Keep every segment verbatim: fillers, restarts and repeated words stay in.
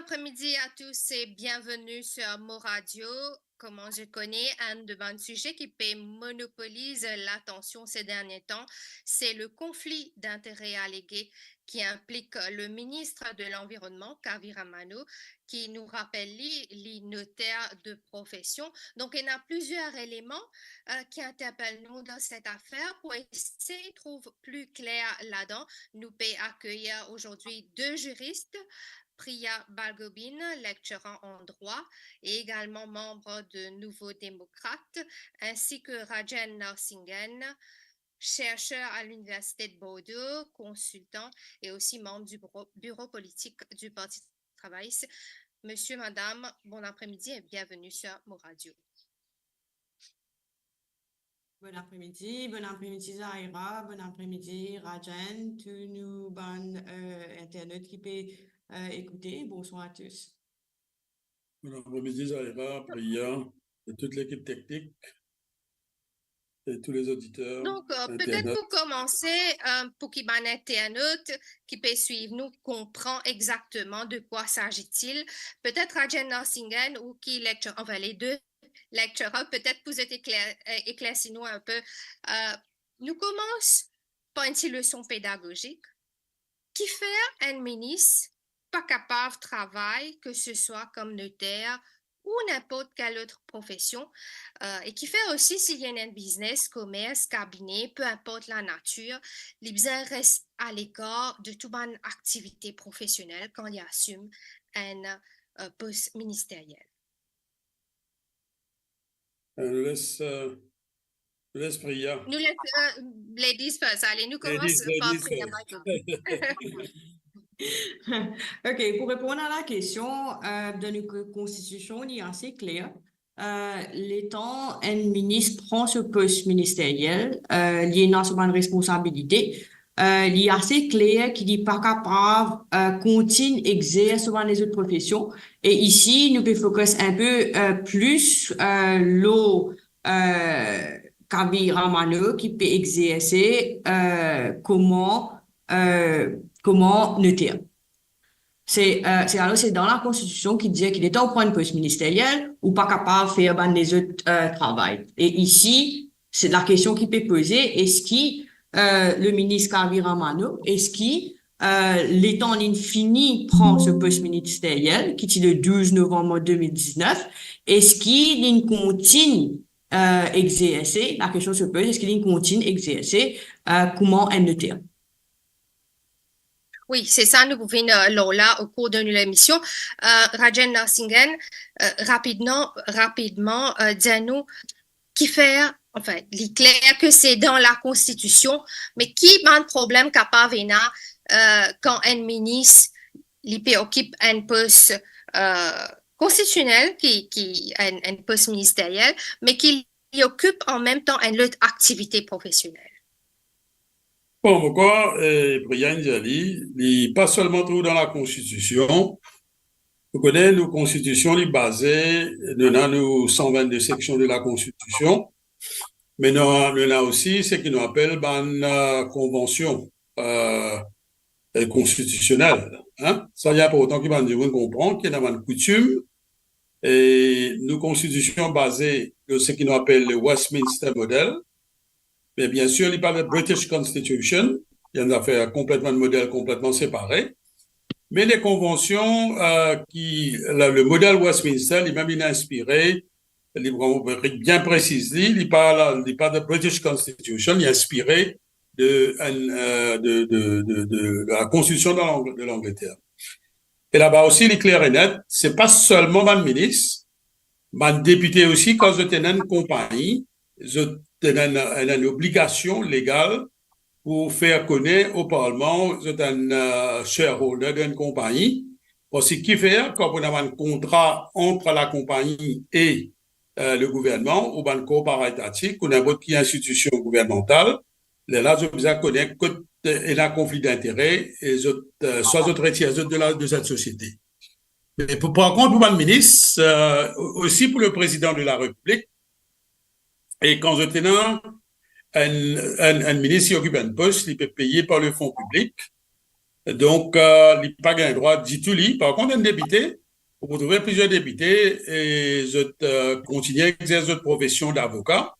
Après-midi à tous et bienvenue sur Mo Radio. Kouma zot kone, enn de bann size ki pe monopoliz latansion ces derniers temps, c'est le conflit d'intérêts allégué qui implique le ministre de l'Environnement, Kavi Ramanno, ki nou rapel li, li noter de profesion. Donk, ena plizier eleman, euh, ki interpel nou dan set afer. Pou esey trouv pli kler ladan, nou pe akeyir azordi de ziris, Priya Balgobin, lecturer en droit et également membre de Nouveaux Démocrates, ainsi que Rajen Narasimhan, chercheur à l'Université de Bordeaux, consultant et aussi membre du bureau, bureau politique du Parti travailliste. Monsieur, madame, bon après-midi et bienvenue sur Mo Radio. Bon après-midi, bon après-midi Zahira, bon après-midi Rajen, tou nou bann, euh, internautes ki pe, euh, écouter. Bonsoir à tous. Bon après-midi Zahira, Priya, et toute l'équipe technique, et tous les auditeurs, Donk, euh, petet internautes. Pou komanse, euh, pou ki bann internautes ki pe swiv nou konpran exactement de quoi s'agit-il, petet Rajen Narasimhan ou ki lecture, enfin les deux lecturer, petet pou zot ekler-, euh, eklersi nou enpe. Euh, nou koumans par enn ti leson pedagozik. Kifer enn minis pa kapav travay, ke se swa kom noter ou ninport kel lot profesion, euh, e kifer osi si li ena enn biznes, komers, kabine, peu importe la nature, li bizin res a lekar de tou bann aktivite profesionel kan li asim enn, euh, pos ministeriel. Euh, nou les, euh, nou les Priya. Nou les, euh, ladies first. Ale, nou koumans par Priya. Ok, pou reponn a la kestion, euh, dan nou ko-, konstitision, li ase kler. Euh, letan enn minis pran so pos ministeriel, euh, li ena so bann responsabilite, euh, li ase kler ki li pa kapav, euh, kontign exers so bann lezot profesion. E isi, nou pe focus enpe, euh, plis, euh, lor, euh, Kavi Ramanno ki pe exerse, euh, kouma, euh, kouma noter. Se, euh, se alor, se dan lakonstitision ki dir ki letan ou pran enn pos ministeriel, ou pa kapav fer bann lezot, euh, travay. E isi, se lakestion ki pe poze, eski, euh, le minis Kavi Ramanno, eski, euh, letan li fini pran so pos ministeriel, ki ti le douz novanm de mil diznef, eski li kontign, euh, exerse, lakestion se poze, eski li kontign exerse, euh, kouma enn noter? Wi, se sa nou pou vinn, euh, lor la o kour de nou lemision. Euh, Rajen Narasimhan, euh, rapidman, rapidman, euh, dir nou kifer, enfin, li kler ke se dan lakonstitision, me ki bann problem kapav ena, euh, kan enn minis, li pe okip enn pos, euh, konstitisionel, ki, ki enn, enn pos ministeriel, me ki li okip an mem tan enn lot aktivite profesionel? Bon, mo krwar, eh, Priya inn dir li, li pa selman trouv dan lakonstitision. Ou kone, nou konstitision, li baze, nou ena nou san vennde seksion de lakonstitision, me nou, nou ena osi seki nou apel bann, euh, konvansion, euh, eh, konstitisionel, hein. Sa, li inportan ki bann dimoun konpran ki ena bann koutim, e nou konstitision baze lor seki nou apel le Westminster Model, me biensir, li pa le British Constitution, li enn zafer konpletman, model konpletman separe. Me le konvansion, euh, ki, la, le model Westminster, li mem, li inspire, li, pou bien presiz li, li pa la, li pa de British Constitution, li inspire de, enn, euh, de, de, de, de, de lakonstitision de Lang-, de Langleter. E laba osi, li kler e net, se pa selman bann minis, bann depite osi, kan zot ena enn konpagni, zot ena enn, ena enn obligasion legal pou fer kone o Parlman zot enn, euh, shareholder dan enn konpagni. Parski kifer, kan pou ena bann kontra ant lakonpagni e, euh, le gouvernman ou bann korpor etatik ou ninport ki institision gouvernmantal, lerla zot bizin kone kot, euh, ena konfli dintere e zot, euh, swa zot retir zot de la, de set sosiete. Me pou, par kont, pou bann minis, euh, osi pou le prezidan de la Repiblik, e kan zot ena enn, enn, enn minis ki okip enn pos, li pe peye par le fon piblik, Donk, eh, li pa gagn drwa ditou, li. Par kont, enn depite, ou pou trouve plizier depite, e zot, eh, kontigne egzers zot profesion davoka,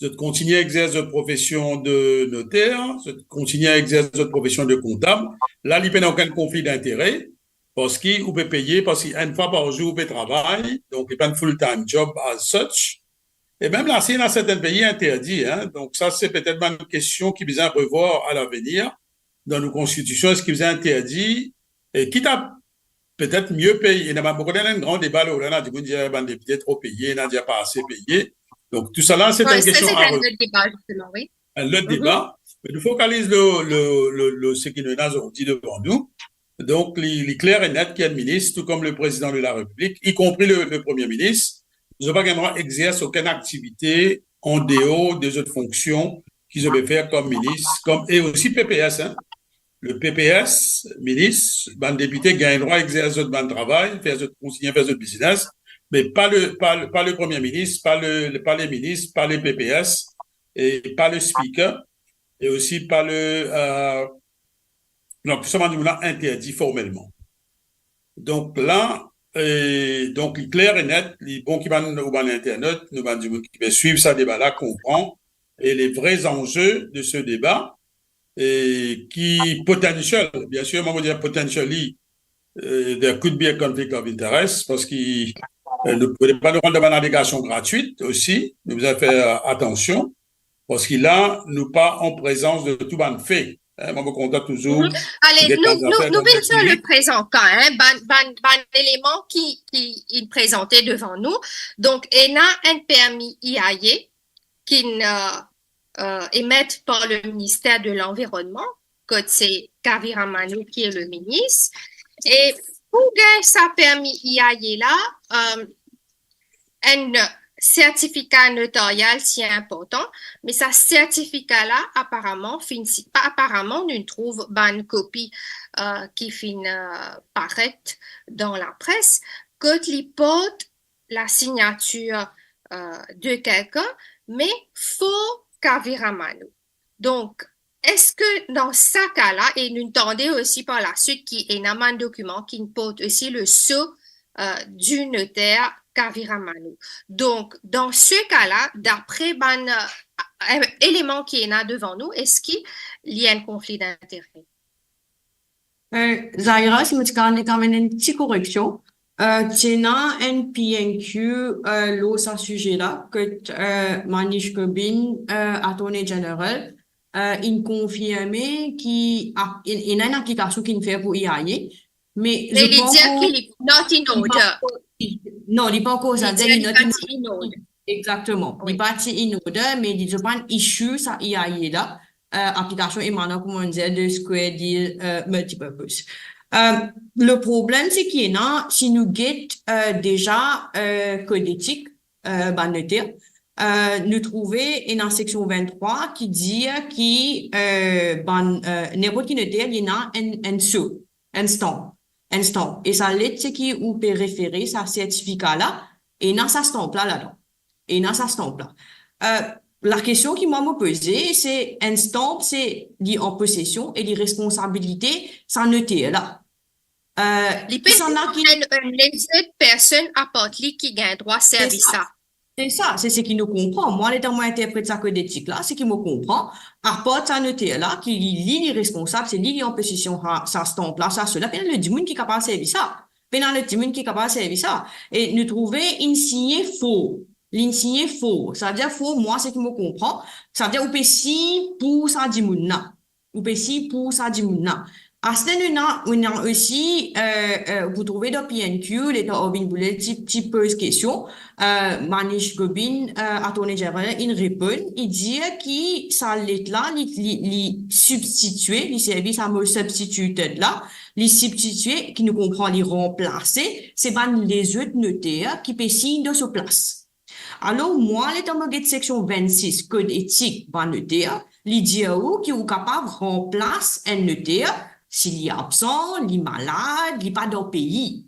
zot kontigne egzers zot profesion de noter, zot kontigne egzers zot profesion de kontab. La, li pena okenn konfli dintere, parski ou pe peye, parski enn fwa par zour ou pe travay, donk li pa enn full-time job as such. E mem la, si ena sertin pei interdi, hein, donk sa, se petet bann kestion ki bizin revwar a lavenir dan nou konstitision, eski bizin interdi, e kit a petet mie peye. Ena bann, mo konn ena enn gran deba lor la, ena dimoun dir bann depite tro peye, ena dir pa ase peye. Donk, tousala, se enn kestion a re- Lot deba, zisteman, wi. Enn lot deba, me nou fokaliz lor, lor, lor, lor seki nou ena zordi devan nou. Donk, li, li kler e net ki enn minis, tou kom le Prezidan de la Repiblik, ikonpri le, le Premie Minis, zot pa gagn drwa egzers okenn aktivite an deor de zot fonksion ki zot pe fer kom minis, kom, e osi P P S, hein. Le P P S, minis, bann depite gagn drwa egzers zot bann travay, fer zot, kontigne fer zot biznes, me pa le, pa le, pa le Premie Minis, pa le, pa le minis, pa le P P S, e pa le Speaker, e osi pa le, eh, donk, tou sa bann dimoun la interdi formelman. Donk la, e, donk, li kler e net, li bon ki bann, ou bann internot, nou bann dimoun ki pe swiv sa deba la, konpran, e le vre zanze de se deba, e ki potential, bien sir, mo dir potentially, eh, there could be a conflict of interest, parski, eh, nou, pou pa nou rant dan bann alegasion gratwit osi, nou bizin fer atansion, parski la, nou pa an prezans de tou bann fe. Hein, mo, mo kontan touzour... Ale, nou, nou, nou vinn sir le prezan ka, hein, bann, bann, bann eleman ki, ki inn prezante devan nou. Donk, ena enn permi I A E ki inn, eh, eh, emet par le Minister de Lanvironnman, kot se Kaviramanu ki e le minis. E pou gagn sa permi I A E la, eh, enn sertifika notaryal ti inportan, me sa sertifika la, aparaman, finn si-, pa aparaman, nou trouv bann kopi, eh, ki finn, eh, paret dan lapres, kot li port lasignatir, eh, de kelkenn, me for Kaviramanu. Donk, eski dan sa ka la, e nou tande osi par laswit ki ena bann dokiman ki port osi le so, eh, du noter Kaviramanu. Donk, dan se ka la, dapre bann, eh, eleman ki ena devan nou, eski li enn konfli dintere? Eh, Zahira, si mo ti kapav amenn enn ti koreksion, eh, ti ena enn P N Q, eh, lor sa size la, kot, eh, Manish Gobin, eh, Attorney General, eh, inn konfirme ki ap-, en-, ena enn aplikasion ki inn fer pou I A E, me li dir ki li not in order. Non, li pankor, savedir li not in order. Exactement. Li pa ti in order, me li dir zot pa'nn issue sa I A E la, eh, aplikasion emanan, kouma nou dir, de Square Deal, eh, Multipurpose. Eh, le problem, se ki ena, si nou get, eh, deza, eh, kod etik, eh, bann noter, eh, nou trouve ena seksion vinn-trwa ki dir ki, eh, bann, eh, ninport ki noter, li ena enn, enn so, enn stamp, enn stamp. E sa let, se ki ou pe refere sa sertifika la, ena sa stamp la ladan. Ena sa stamp la. Eh, lakestion ki mwa mo poze, se enn stamp, se li an posesion e li responsabilite sa noter la. Eh, li pe, kisannla ki enn, enn lezot personn apart li ki gagn drwa servi sa. Se sa, se seki nou konpran. Mwa, letan mo interpret sa kod etik la, seki mo konpran, apart sa noter la, ki li, li, li responsab, se li, li an posesion sa, sa stamp la, sa, sela, pena lot dimoun ki kapav servi sa. Pena lot dimoun ki kapav servi sa. E nou trouve inn signe for. Li inn signe for. Savedir for, mwa, seki mo konpran, savedir ou pe sign pou sa dimoun la. Ou pe sign pou sa dimoun la. Aster nou ena, nou ena osi, eh, eh, pou trouve dan P N Q, letan Arvind Boole ti, ti poz kestion, eh, Manish Gobin, eh, Attorney General, inn reponn, li dir ki sa let la, li, li, li sibstitie, li servi sa mo substituted la, li sibstitie, ki nou konpran li ranplase, se bann lezot noter ki pe sign dan so plas. Alor, mwa, letan mo get seksion vinn-sis, kod etik bann noter, li dir ou ki ou kapav ranplas enn noter si li absan, li malad, li pa dan pei.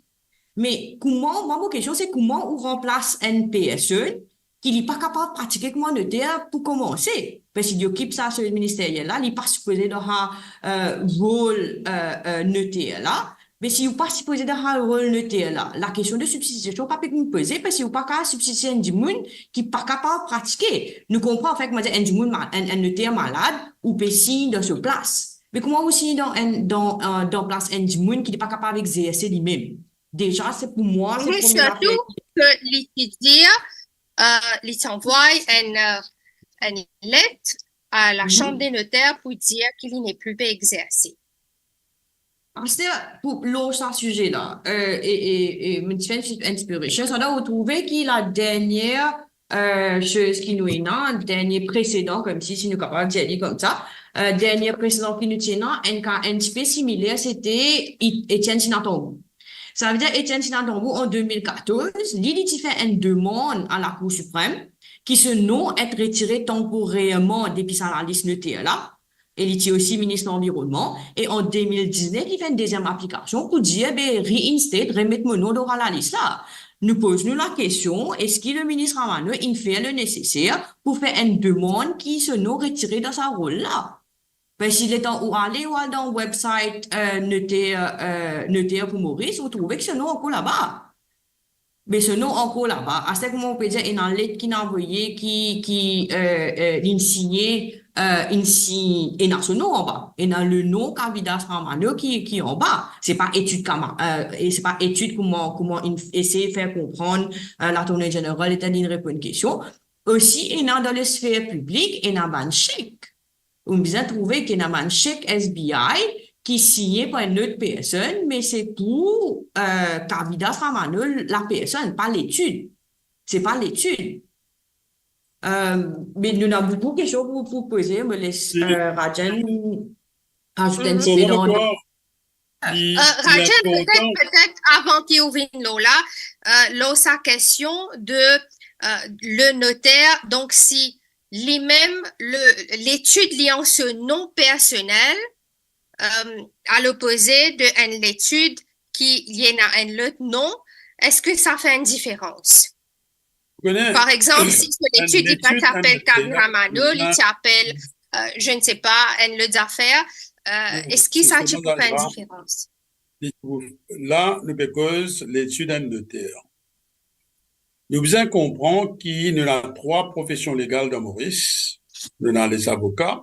Me kouma, mwa, mo kestion se kouma ou ranplas enn personn ki li pa kapav pratike kouma noter pou komanse. Parski li okip sa servis ministeryel la, li pa sipoze dan sa, eh, rol, eh, eh, noter la. Me si ou pa sipoze dan sa rol noter la, lakestion de sibstitiasion pa pe pou poze, parski ou pa kapav sibstitie enn dimoun ki pa kapav pratike. Nou konpran, anfin, kouma dir, enn dimoun ma-, enn, enn noter malad, ou pe sign dan so plas. Me kouma ou sign dan enn, dan, eh, dan plas enn dimoun ki li pa kapav exerse limem? Deza, se pou mwa, se premie zafer. Sirtou ke li ti dir, eh, li ti anvoy enn, eh, enn let a la Chambre des notaires pou dir ki li nepli pe exerse. Aster, pou, lor sa size la, eh, e, e, e, mo ti fer enn ti, enn ti pe research, sa donk ou trouve ki ladernie, eh, soz ki nou ena, dernie presedan, koumsi, si nou kapav dir li koumsa, eh, dernie presedan ki nou ti ena, enn ka enn ti pe similer, sete I-, Etienne Sinan-Tambou. Savedir Etienne Sinan-Tambou, an de mil katorz, li, li ti fer enn demann a Lakour Siprem ki so nom et retire tanporerman depi sa lalis noter la, e li ti osi minis lanvironnman, e an de mil diznef, li fer enn deziem aplikasion pou dir, be, reinstate, remet mo nom dan sa lalis la. Nou poz nou lakestion, eski le minis Ramanot inn fer le neseser pou fer enn demann ki so nom retire dan sa rol la? Parski letan ou ale, ou al dan website, eh, noter, eh, noter pou Moris, ou trouve ki so nom ankor laba. Me so nom ankor laba. Aster kouma ou pe dir, ena let ki inn anvoye ki, ki, eh, eh, inn signe, eh, inn si-, ena so nom anba. Ena le nom Kavidas Ramanot ki, ki anba. Se pa etid Kama-, eh, e se pa etid kouma, kouma inn esey fer konprann, eh, Lattorney General letan linn reponn kestion. Osi, ena dan lesfer piblik, ena bann sek. Ou bizin trouve ki ena bann sek S B I ki signe par enn lot personn, me se pou, eh, Kavidas Ramanot lapersonn, pa letid. Se pa letid. Eh, me nou ena boukou kestion pou, pou poze, mo les, eh, Rajen azout enn ti pe dan, dan Euh, Rajen, petet, petet avan ki ou vinn lor la, euh, lor sa kestion de, euh, le noter, donk si limem, le, letid li an so nom personel, euh, a lopoze de enn letid ki li ena enn lot nom, eski sa fer enn diferans? Ou kone, par exanp, si so letid li pa ti apel Kavidas Ramanot, li ti apel, euh, je ne sais pas, enn lot zafer, euh, eski sa ti pou fer enn diferans? La, nou pe koz letid enn noter. Nou bizin konpran ki nou ena trwa profesion legal dan Moris. Nou ena lezavoka,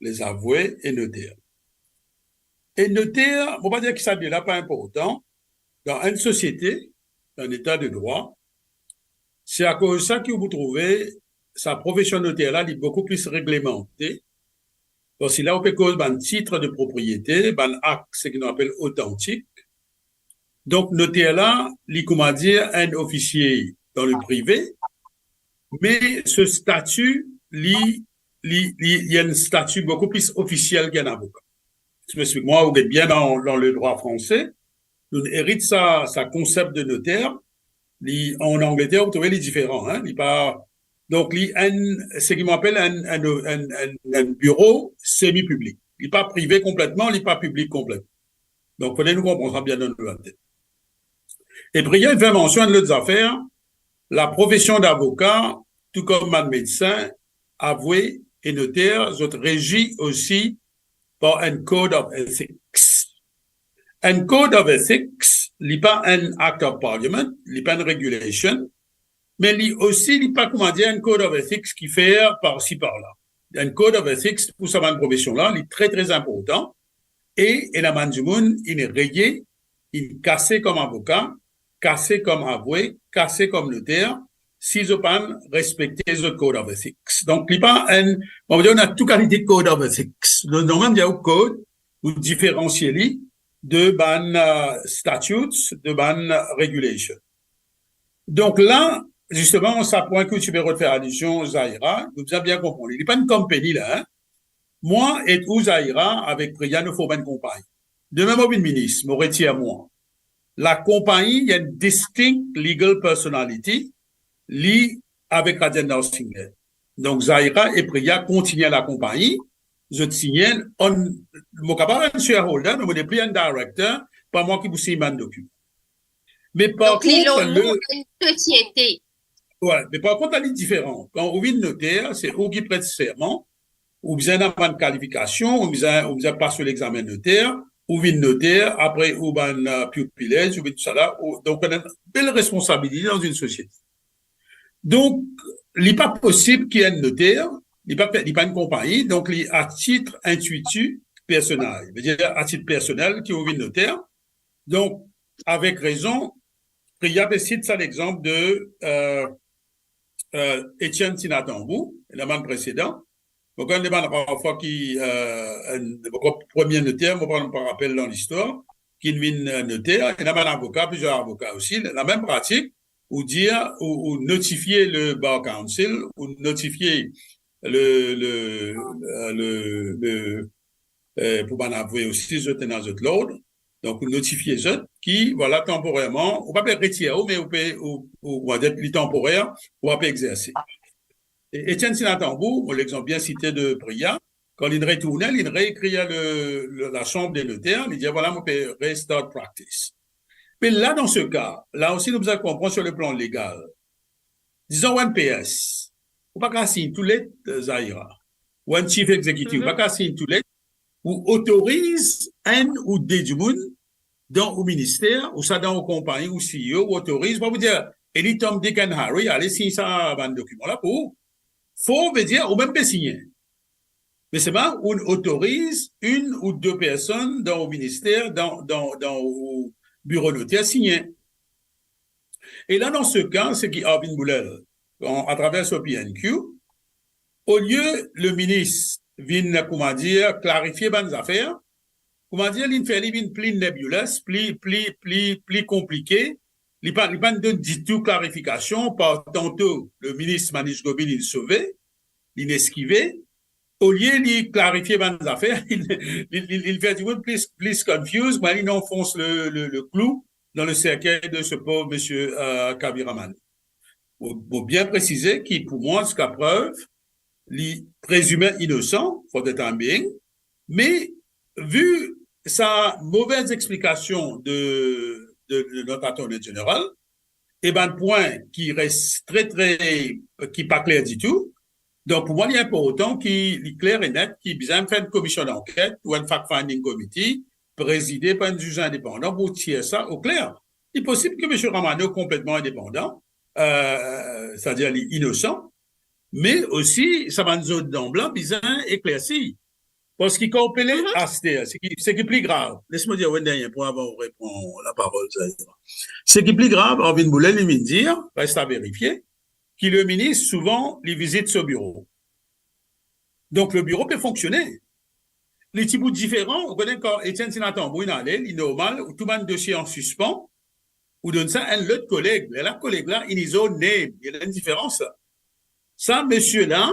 lezavwe e noter. E noter, mo pa dir ki sa de la pa inportan, dan enn sosiete, dan enn eta de drwa, se akoz sa ki ou pou trouve sa profesion noter la, li boukou plis reglemante. Parski la, ou pe koz bann tit de propriete, bann akt, seki nou apel otantik. Donk, noter la, li, kouma dir, enn ofisie dan le prive, me so stati, li, li, li, li enn stati boukou plis ofisiel ki enn avoka. Si mo explik mwa, ou get bien dan, dan le drwa franse, nou erit sa, sa konsep de noter, li, an Angleter, ou trouve li diferan, hein, li pa, donk, li enn, seki mo apel enn, enn, enn, enn, enn biro semi-piblik. Li pa prive konpletman, li pa piblik konpletman. Donk, fode nou konpran sa bien dan nou latet. E Priya inn fer mansion enn lot zafer, la profesion davoka, tou kom bann medsin, avwe e noter, zot rezi osi par enn Code of Ethics. Enn Code of Ethics, li pa enn Act of Parliament, li pa enn regulation, me li osi, li pa, kouma dir, enn Code of Ethics ki fer parsi parla. Enn Code of Ethics pou sa bann profesion la, li tre, tre inportan, e ena bann dimoun, inn reye, inn kase kom avoka, kase kom avwe, kase kom noter, si zot pa'nn respekte zot Code of Ethics. Donk, li pa enn, mo dir, nou ena tou kalite Code of Ethics. Nou, nou mem dir ou code, ou diferansie li de bann, euh, statutes, de bann regulation. Donk la, zisteman, sa pwin ki ou ti pe rod fer alizion, Zahira, nou bizin bien konpran li. Li pa enn company la, hein. Mwa ek ou, Zahira, avek Priya, nou form enn konpagni. Demin mo vinn minis, mo retir mwa. Lakonpagni, li enn distinct legal personality, li avek Rajendra Singh. Donk, Zahira e Priya kontinie lakonpagni, zot signe, mo kapav enn shareholder, me mo nepli enn director, pa mwa ki pou sign bann dokiman. Me par kont, li lor nom enn sosiete. Wi, me par kont, la li diferan. Kan ou vinn noter, se ou ki pret serman, ou bizin ena bann kalifikasion, ou bizin, ou bizin pas so lexame noter, ou vinn noter, apre ou bann, euh, pupillage, ou vinn tousala, ou, donk ou ena bel responsabilite dan enn sosiete. Donk, li pa posib ki enn noter, li pa, li pa enn konpagni, donk li a tit intuitu personae, vedir a tit personel ki ou vinn noter. Donk, avek rezon, Priya pe sit sa lexanp de, euh, euh, Etienne Sinan Tambou, ena bann presedan. Mo konn li bann rar fwa ki, euh, enn, mo krwar premie noter, mo pa, pa rapel dan listwar, ki vinn, euh, noter. Ena bann avoka, plizier avoka osi. Lamem pratik, ou dir, ou, ou notifie le Bar Council, ou notifie le, le, euh, le, le, euh, pou bann avwe osi, zot ena zot lord. Donk, ou notifie zot ki, vwala, tanporerman, ou pa pe retir ou, me ou pe, ou, ou, ou dir li tanporer, ou pa pe exerse. E Etienne Sinan Tambou, mo lexanp bien site de Priya, kan li retourne, li reekrir le, le, la Chambre des notaires, li dir, vwala, mo pe restart practice. Me la, dan se ka, la osi, nou bizin konpran sur le plan legal. Dizon, ou enn P S, ou pa kapav sign tou let, euh, Zahira, ou enn chief executive, ou pa kapav sign tou let, ou otoriz enn ou de dimoun dan ou minister, ouswa dan ou konpagni, ou C E O, ou otoriz, pa pou dir, any Tom, Dick and Harry, ale sign sa bann dokiman la pou ou. Fo, vedir, ou mem pe signe. Me selman, ou otoriz enn ou de personn dan ou minister, dan, dan, dan ou biro noter signe. E la, dan se ka, seki Arvind Boolel, an, atraver so P N Q, olie le minis vinn, kouma dir, klarifie bann zafer, kouma dir, li fer li vinn pli nebulous, pli, pli, pli, pli konplike, li pa, li pa donn ditou klarifikasion, par tanto, le minis Manish Govind, li sove, li eskive, olie li klarifie bann zafer, li, li, li, li fer dimoun plis, plis confused, me li anfons le, le, le klou dan le serkey de se pov misie, euh, K V Ramane. Mo, mo bien presize ki pou mwa, ziska prev, li prezime inosan for the time being, me vi sa move explikasion de, de, de not Attorney General, e bann pwin ki res tre, tre, ki pa kler ditou. Donk, pou mwa, li inportan ki li kler e net, ki bizin fer enn komision danket ou enn fact-finding committee, prezide par enn ziz indepandan, pou tir sa o kler. Li posib ki misie Ramano konpletman indepandan, euh, setadir li inosan, me osi, sa bann zot dan blan bizin eklersi. Parski kan ou pe lir aster, seki, seki pli grav, les mo dir enn dernie pwin avan ou repran laparol, Zahira. Seki pli grav, Arvind Boolel, li vinn dir, res a verifie, ki le minis, souvan, li vizit so biro. Donk, le biro pe fonksione. Li ti pou diferan, ou kone kan Etienne Sinan Tambou inn ale, li normal, tou bann dosie an sispan, ou donn sa enn lot koleg. Lerla koleg la, in his own name, ena enn diferans la. Sa misie la,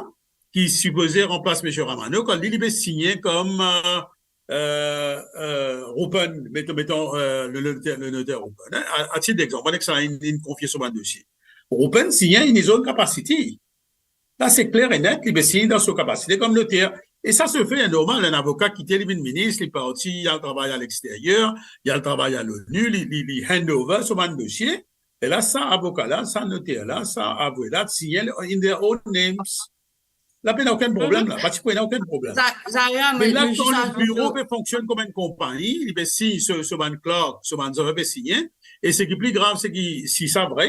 ki sipoze ranplas misie Ramano, kan li, li pe signe kom, euh, euh, euh, Rupen, meton, meton, euh, le, le noter, le noter Rupen, hein, a, a tit dexanp, pandan ki sa inn, inn konfie so bann dosie. Rupen signe in his own capacity. La, se kler e net, li pe signe dan so kapasite kom noter. E sa se fer normal, enn avoka kite, li vinn minis, li parti, li al travay aleksteryer, li al travay a l'ONU, li, li, li hand over so bann dosie. E la, sa avoka la, sa noter la, sa avwe la, signe in their own names. La pena okenn problem la, pa ti pou ena okenn problem. Za-, Zahira, me, me la, me kan zis le biro pe fonksionn kom enn konpagni, li pe sign so, so bann clerk, so bann zafer pe signe, e seki pli grav, seki si sa vre,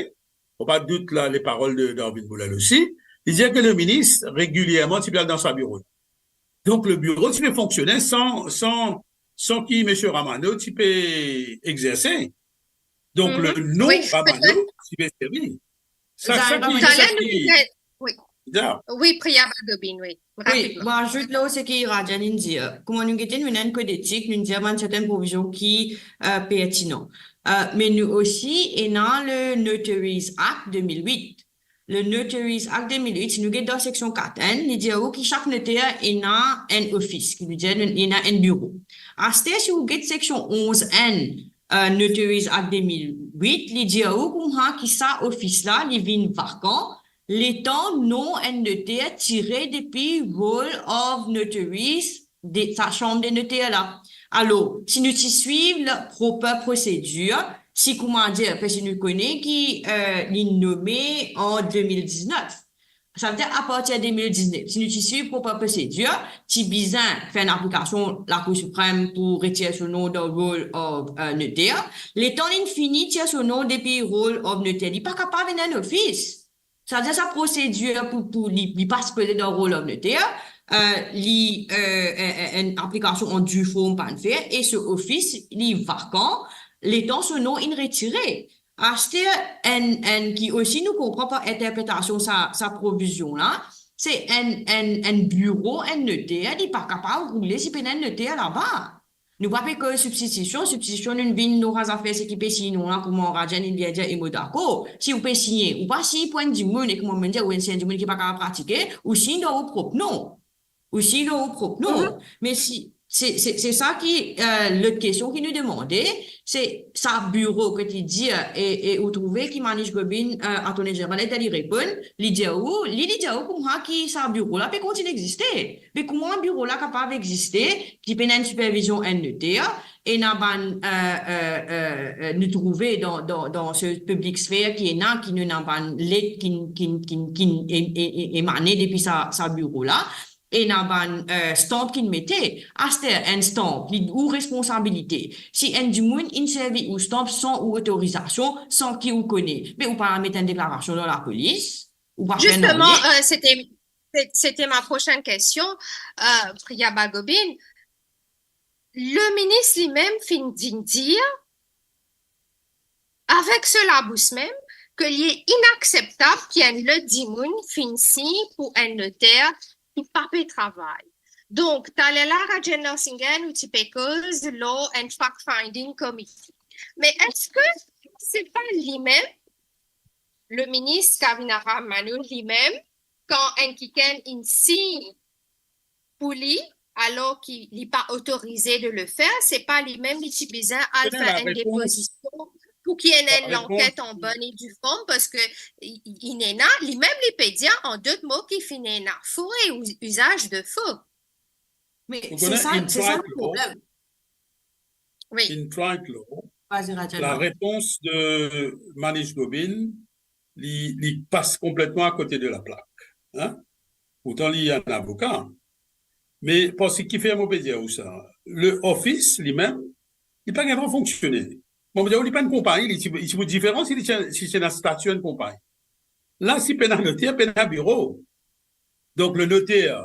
fo pa dout la, leparol de Arvind Boolel osi, li dir ki le minis regilierman ti pe al dan sa biro. Donk, le biro ti pe fonksione san, san, san ki misie Ramano ti pe exerse. Donk, le nom Ramano ti pe servi. Sa, sa ki, sa ki, wi. Wi, Priya Badobin, wi. Wi, rapidman. Mo azout la seki Rajan inn dir. Kouma nou gete, nou ena enn kod etik, nou dir bann sertenn provizion ki, euh, pertinan. Euh, me nou osi ena le Notaries Act de mil wit. Le Notaries Act de mil wit, si nou get dan seksion kat enn, li dir ou ki sak noter ena enn ofis, ki nou dir ena enn biro. Aster, si ou get seksion onz enn, euh, Notaries Act de mil wit, li dir ou kouma ki sa ofis la, li vinn vakan, letan non enn noter tire depi Roll of Notaries de sa sanm de noter la. Alor, si nou ti swiv le proper prosedir, ti, kouma dir, parski nou kone ki, eh, li nome an de mil diznef. Savedir, apartir de mil diznef, si nou ti swiv proper prosedir, ti bizin fer enn aplikasion Lakour Siprem pou retir so nom dan Roll of, eh, Notaire. Letan li fini tir so nom depi Roll of Notaire, li pa kapav ena enn ofis. Savedir, sa prosedir pou, pou li, li pa sipoze dan Roll of Notaire, eh, li, eh, eh, eh, enn aplikasion an due form pa'nn fer, e so ofis, li vakan, letan so nom inn retire. Aster, enn, enn ki osi nou konpran par interpretasion sa, sa provizion la, se enn, enn, enn biro, enn noter, li pa kapav roule si pena enn noter laba. Nou pa pe koz sibstitision, sibstitision nou vinn, nou razafer seki pe sign non la, kouma Rajan inn bien dir, e mo dakor. Si ou pe sign, ou pa sign pou enn dimoun, e kouma mo'nn dir, ou enn dimoun ki pa kapav pratike, ou sign dan ou prop nom. Ou sign dan ou prop nom. Mhm. Me si, se, se, se sa ki, eh, lot kestion ki nou demande, se sa biro ki ti dir, e, e ou trouve ki Manish Gobin, eh, Attorney General, li reponn, li dir ou, li, li dir ou kouma ki sa biro la pe kontign existe. Me kouma biro la kapav existe, ki pena enn sipervizion enn noter, ena bann, eh, eh, eh, eh, nou trouve dan, dan, dan se piblik sfer ki ena, ki nou ena bann let ki, ki, ki, ki e, e, e, emane depi sa, sa biro la, ena bann, eh, stamp ki mete. Aster, enn stamp, li ou responsabilite. Si enn dimoun inn servi ou stamp san ou otorizasion, san ki ou kone, me ou pa met enn deklarasion dan lapolis, ou pa fer nanye. Justement, euh, c'était, c'est- c'était ma prochaine question, euh, Priya Bagobin. Le minis limem finn dir, avek so labous mem, ke li inakseptab ki enn lot dimoun finn sign pou enn noter ki pa pe travay. Donk, taler la, Rajen Narasimhan, ou ti pe koz lor enn fact-finding committee. Me eski se pa limem, le minis Kavinaram Mannu limem, kan enn kikenn inn sign pou li, alor ki li pa otorize de le fer, se pa limem li ti bizin al fer enn depozision pou ki ena enn lanket an bonn e due form, parski i, i, inn ena, limem li pe dir, an dot mo, ki finn ena faux et u-, usage de faux. Me se sa, se sa le problem. Wi. In Trike Law, la repons de Manish Gobin, li, li pas konpletman akote de laplak. Hein? Pourtan, li enn avoka. Me parski kifer mo pe dir ou sa? Le ofis, limem, li pa gagn drwa fonksione. Bon, mo dir ou, li pa enn konpagni, li ti, li ti pou diferan si li ti, si ti ena stati enn konpagni. La, si pena noter, pena biro. Donk, le noter,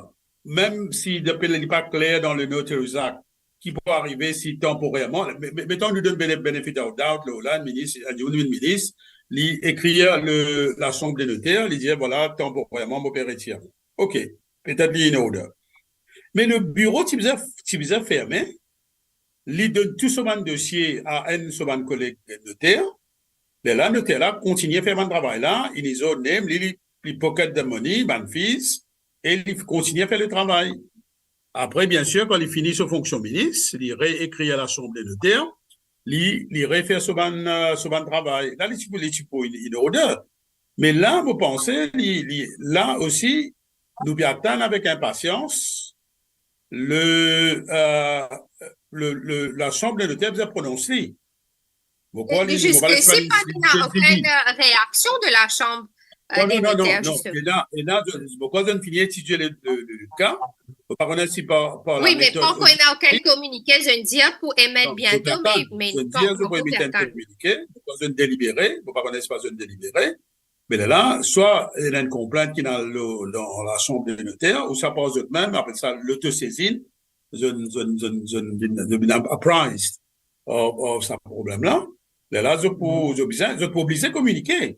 mem si li pa kler dan le Notary Act, ki pou arive si tanporerman, me, me, meton nou donn bene-, benefit of doubt, la, la, minis, enn dimoun vinn minis, li ekrir le, lasanble de noter, li dir, vwala, tanporerman, mo pe retir. Ok, petet li in order. Me le biro ti bizin, ti bizin ferme, li donn tou so bann dosie a enn so bann koleg noter, lerla noter la kontigne fer bann travay la, in his own name, li, li, li pocket the money, bann fees, e li kontigne fer le travay. Apre, biensir, kan li fini so fonksion minis, li reekrir lasanble noter, li, li refer so bann, eh, so bann travay. La, li ti pou, li ti pou in, in order. Me la, mo panse, li, li, la osi, nou pe atann avek inpasians le, eh, le, le, lasanble noter bizin pronons li. Mo krwar li, mo pa... Ziska prezan, pena okenn reaksion de lasanble, eh, de noter, zisteman. Non, non, non, non. E la, e la, mo krwar zot finn fini etidie le, le, le, le ka. Mo pa kone si par, par... Wi, me pa ankor ena okenn kominike, zot dir pou emet biento, me, me pa ankor fer sa. Non, zot pa atann. Zot dir zot pou emet enn kominike, mo krwar zot delibere, mo pa kone si pa zot delibere. Me lerla, swa ena enn konplint ki dan le, dan lasanble de noter, ouswa par zot mem, apel sa lotosezinn, zot, zot, zot, zot vinn, zot vinn apprised of, of sa problem la. Lerla, zot pou, zot bizin, zot pou oblize kominike.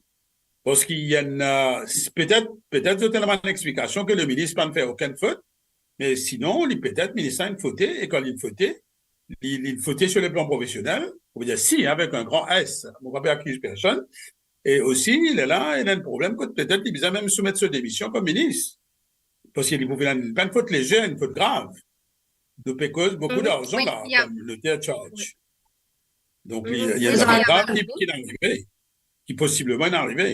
Parski ena, eh, petet, petet zot ena bann explikasion ke le minis pa'nn fer okenn fot, me sinon, li petet minis la inn fote, e kan li fote, li, li fote sur le plan professionnel, on peut dire si, avec un grand S, mo pa pe akiz personn, e osi, lerla, ena enn problem kot petet li bizin mem soumet so demision kom minis. Parski li pou vinn enn, pa enn fot lezer, enn fot grav. Nou pe koz boukou darzan la, kom noter charge. Donk, li, ena enn fot grav ki, ki arive, ki posibleman arive.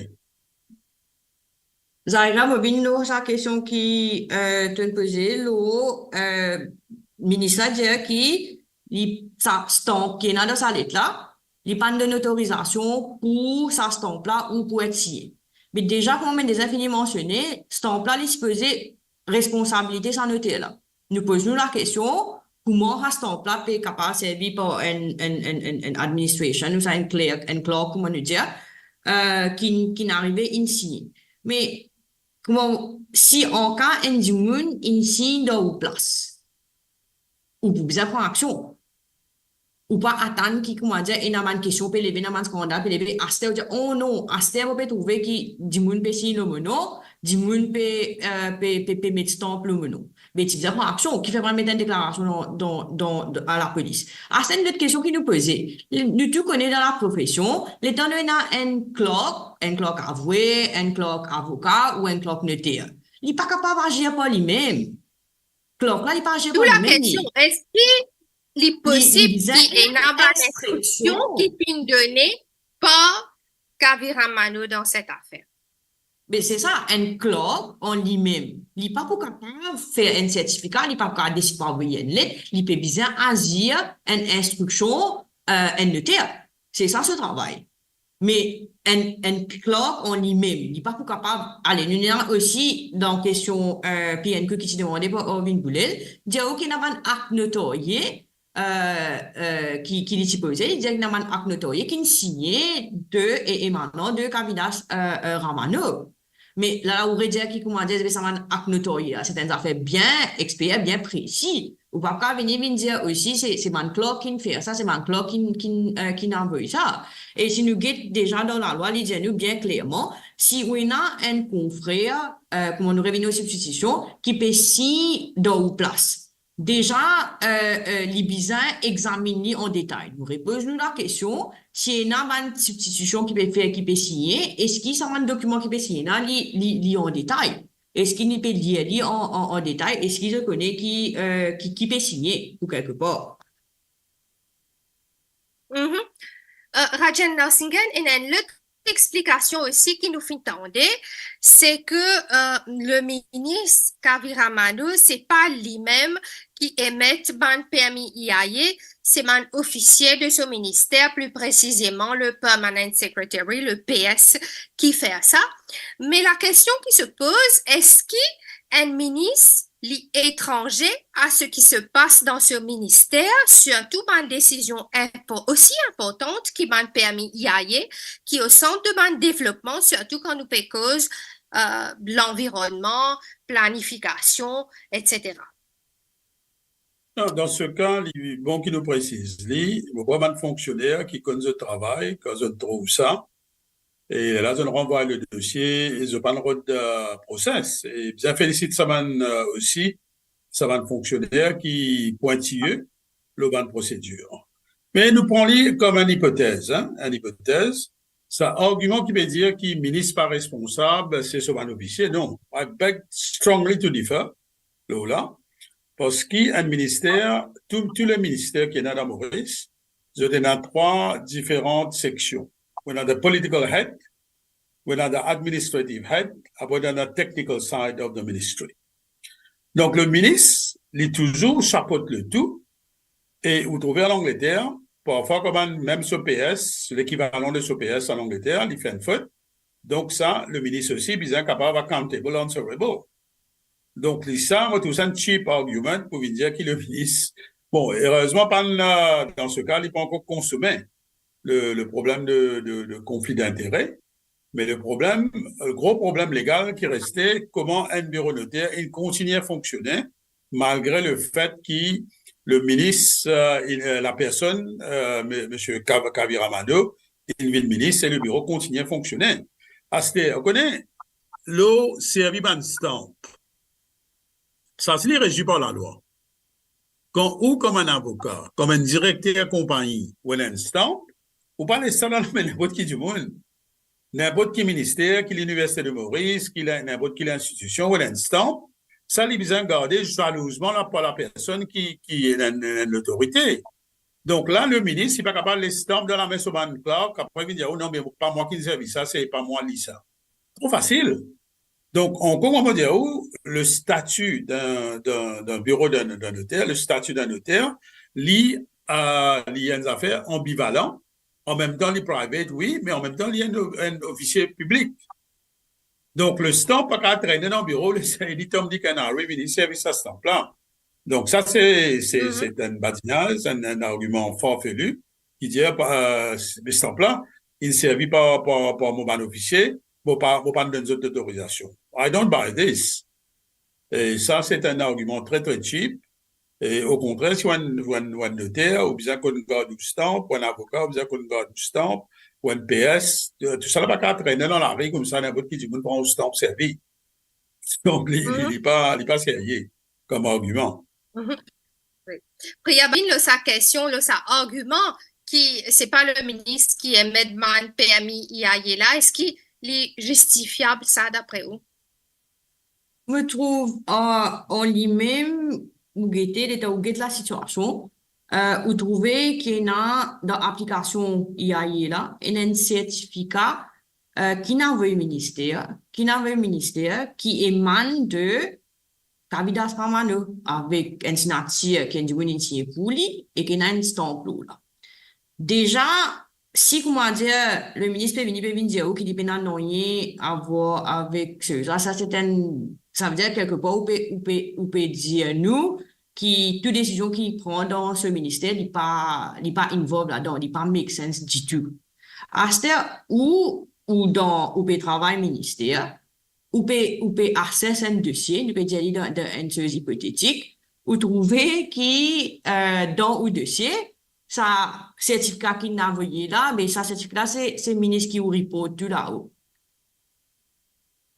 Zaira, mo vinn lor sa kestion ki, eh, to'nn poze, lor, eh, minis la dir ki li, sa stamp ki ena dan sa let la, Li pa'nn donn otorizasion pou sa stamp la ou pou et siye. Me deza, kouma mo'nn deza fini mansione, stamp la, li sipoze responsabilite sa noter la. Nou poz nou lakestion, kouma sa stamp la pe kapav servi par enn, enn, enn, enn, enn administration ou sa enn clerk, enn clerk, kouma nou dir, eh, ki, ki'nn arive, inn siy. Me kouma, si anka enn dimoun inn siy dan ou plas, ou pou bizin pran aksion. Ou pa atann ki, kouma dir, ena bann kestion pe leve, ena bann skandal pe leve, aster ou dir, "Oh non, aster mo pe trouve ki dimoun pe siy lor mo non, dimoun pe, eh, pe, pe, pe met stamp lor mo non." Me ti bizin pran aksion, kifer pa met enn deklarasion dan, dan, dan, dan, a lapolis. Aster enn lot kestion ki nou poze. Nou tou kone dan laprofesion, letan nou ena enn clerk, enn clerk avoue, enn clerk avoka ou enn clerk noter, li pa kapav azir par limem. Clerk la, li pa azir par limem, li. Tou lakestion, eski li posib ki ena bann instriksion ki finn done par Kavi Ramanno dan set afer? Be se sa, enn clerk an limem, li pa pou kapav fer enn sertifika, li pa pou kapav desid pou avoy enn let, li pe bizin azir enn instriksion, eh, enn noter. Se sa so travay. Me enn, enn clerk an limem, li pa pou kapav, ale, nou ena osi dan kestion, eh, P N Q ki ti demande par Arvin Boulel, dir ou ki ena bann akt notarie, eh, eh, ki, ki li ti poze, li dir ki ena bann akt notarie ki'nn signe de, e, emanan de kabine, eh, eh, Ramanno. Me la, la ou redir ki, kouma dir, be sa bann akt notarie la, se enn zafer bien exper, bien presi. Ou pa kapav vini, vinn dir osi, se, se bann clerk ki'nn fer sa, se bann clerk ki'nn, ki'nn, eh, ki'nn avoy sa. E si nou get deza dan lalwa, li dir nou bien klerman, si ou ena enn konfrer, eh, kouma nou revinn o sibstitision, ki pe siy dan ou plas, deza, eh, eh, li bizin examinn li an detay. Nou repoz nou lakestion, si ena bann sibstitision ki pe fer, ki pe signe, eski sa bann dokiman ki pe signe la, li, li, li an detay? Eski li pe lir li an, an, an detay? Eski zot kone ki, eh, ki, ki pe signe ou kelkepar? Mhm. Eh, Rajen Narasimhan, ena enn lot explikasion osi ki nou finn tande, se ke, eh, le minis Kavi Ramanno, se pa limem ki emet bann permi I A A, se bann ofisie de so minister, pli presizeman le Permanent Secretary, le P S, ki fer sa. Me lakestion ki se poz, eski enn minis li etranze a seki se pas dan so minister, sirtou bann desizion inpo-, osi inportan ki bann permi I A A, ki o sant de bann devlopman, sirtou kan nou pe koz, eh, lanvironnman, planifikasion, etsetera? Non, dan se ka, li bon ki nou presiz li, mo krwar bann fonksioner ki konn zot travay, kan zot trouv sa, e la zot ranvway le dosie, e zot pa'nn rod, eh, proses. E bizin felisit sa bann, eh, osi, sa bann fonksioner ki pwintiye lor bann prosedir. Me nou pran li kom enn ipotez, hein, enn ipotez. Sa argiman ki pe dir ki minis pa responsab, se so bann ofisie, non. I beg strongly to differ lor la, parski enn minister, tou, tou le minister ki ena dan Moris, zot ena trwa diferan seksion. Ou ena the political head, ou ena the administrative head, apre ou ena the technical side of the ministry. Donk, le minis, li touzour sapot le tou, e ou trouve an Angleter, parfwa, kouma mem so P S, lekivalan de so P S an Angleter, li fer enn fot. Donk sa, le minis osi bizin kapav accountable, answerable. Donk, li sa, mo trouv sa enn cheap argument pou vinn dir ki le minis, bon, erezman, pa'nn, eh, dan se ka, li pa ankor konsome le, le problem de, de, de konfli dintere, me le problem, le gro problem legal ki reste, kouma enn biro noter inn kontigne fonksione, malgre le fet ki le minis, eh, inn, eh, la personn, eh, me-, misie Kav-, Kavi Ramanno, inn vinn minis e le biro kontigne fonksione. Aster, ou kone, lor servi bann stamp, sa si li regi par lalwa. Kan ou, kouma enn avoka, kouma enn direkter konpagni, ou ena enn stamp, ou pa les sa dan lame ninport ki dimoun. Ninport ki minister, ki Liniversite de Moris, ki la-, ninport ki linstitision, ou ena enn stamp, sa li bizin garde zalouzman la par la personn ki, ki ena enn, enn lotorite. Donk la, le minis, li pa kapav les stamp dan lame so bann clerk, apre vinn dir, "Oh non, me pa mwa ki'nn servi sa, se pa mwa li sa." Tro fasil. Donk, ankor, mo dir ou, le stati dan, dan, dan biro dan, dan noter, le stati dan noter, li, eh, li enn zafer anbivalan, An mem tan, li private, wi, me an mem tan, li enn, enn ofisie piblik. Donk, le stamp pa kapav trene dan biro, li, li tom, li kapav vini servi sa stamp la. Donk, sa, se, se, Mhm. se enn badinaz, enn, enn argiman farfelu, ki dir, pa, le stamp la, li servi par, par, par mo bann ofisie, mo pa, mo pa donn zot lotorizasion. I don't buy this. E sa, se enn argiman tre, tre cheap. E okontrer, si ou enn, ou enn, ou enn noter, ou bizin konn gard ou stamp, ou enn avoka, ou bizin konn gard ou stamp, ou enn P S, tou, tou sa la pa kapav trene dan lari koumsa, ninport ki dimoun pran ou stamp, servi. Donk, li, li, Mhm. li pa, li pa serye kom argiman. Mhm. Wi. Priya Babin, lor sa kestion, lor sa argiman ki se pa le minis ki emet bann permi I A I la, eski li zistifiab sa, dapre ou? Mo trouv, euh, an limem, ou gete, letan ou get lasitiasion, euh, ou trouve ki ena dan aplikasion I A I la, ena enn sertifika, euh, ki inn avoy minister, ki inn avoy minister, ki emann de Kavidas Ramano, avek enn signatir ki enn dimoun inn signe pou li, e ki ena enn stamp lor la. Deza, si, kouma dir, le minis pe vini, pe vinn dir ou ki li pena nanye a vwar avek se, sa, sa, se enn, savedir, kelkepar, ou pe, ou pe, ou pe dir nou ki tou desizion ki pran dan se minister, li pa, li pa involve ladan, li pa make sense ditou. Aster, ou, ou dan, ou pe travay minister, ou pe, ou pe assess enn dosie, nou pe dir li dan, dan enn soz ipotetik, ou trouve ki, euh, dan ou dosie, sa sertifika ki inn avoye la, me sa sertifika se, se minis ki ou report tou lao.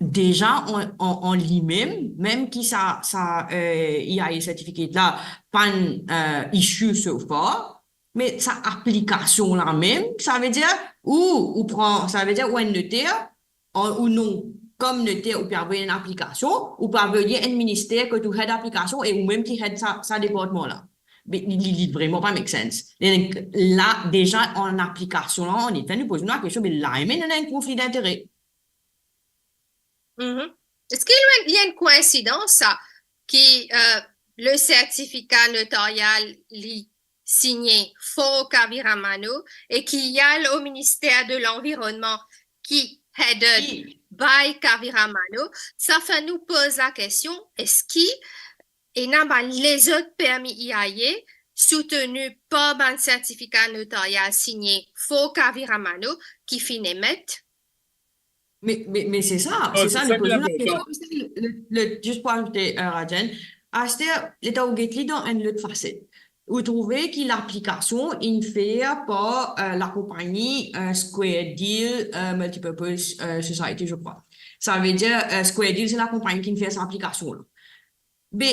Deza, an, an, an limem, mem ki sa, sa, euh, I A I certificate la, pa'nn, euh, issue so far, me sa aplikasion la mem, savedir, ou, ou pran, savedir, ou enn noter, an, ou non, kom noter, ou pe avoy enn aplikasion, ou pe avoy enn minister kot ou head aplikasion e ou mem ki head sa, sa departman la. Me li, li, li vreman pa make sense. E la, deza, an aplikasion la, an efet, nou poz nou lakestion, me la mem ena enn konfli dintere. Mhm. Eski li enn, li enn koinsidans, sa, ki, euh, le sertifika notaryal li signe for Kavi Ramano e ki al o minister de Lanvironnman ki headed by Kavi Ramano? Sa fer nou poz lakestion, eski ena bann lezot permi I A I souteni par bann sertifika notaryal signe for Kavi Ramano ki finn emet? Me, me, me se sa, Non, se se sa, nou poz nou lakestion, le, le, zis pou azoute, euh, Rajen, aster, letan ou get li dan enn lot faset, ou trouve ki laplikasion inn fer par, euh, lakonpagni, euh, Square Deal, euh, Multipurpose, euh, Society, je crois. Savedir, euh, Square Deal, se lakonpagni ki inn fer sa aplikasion la. Be,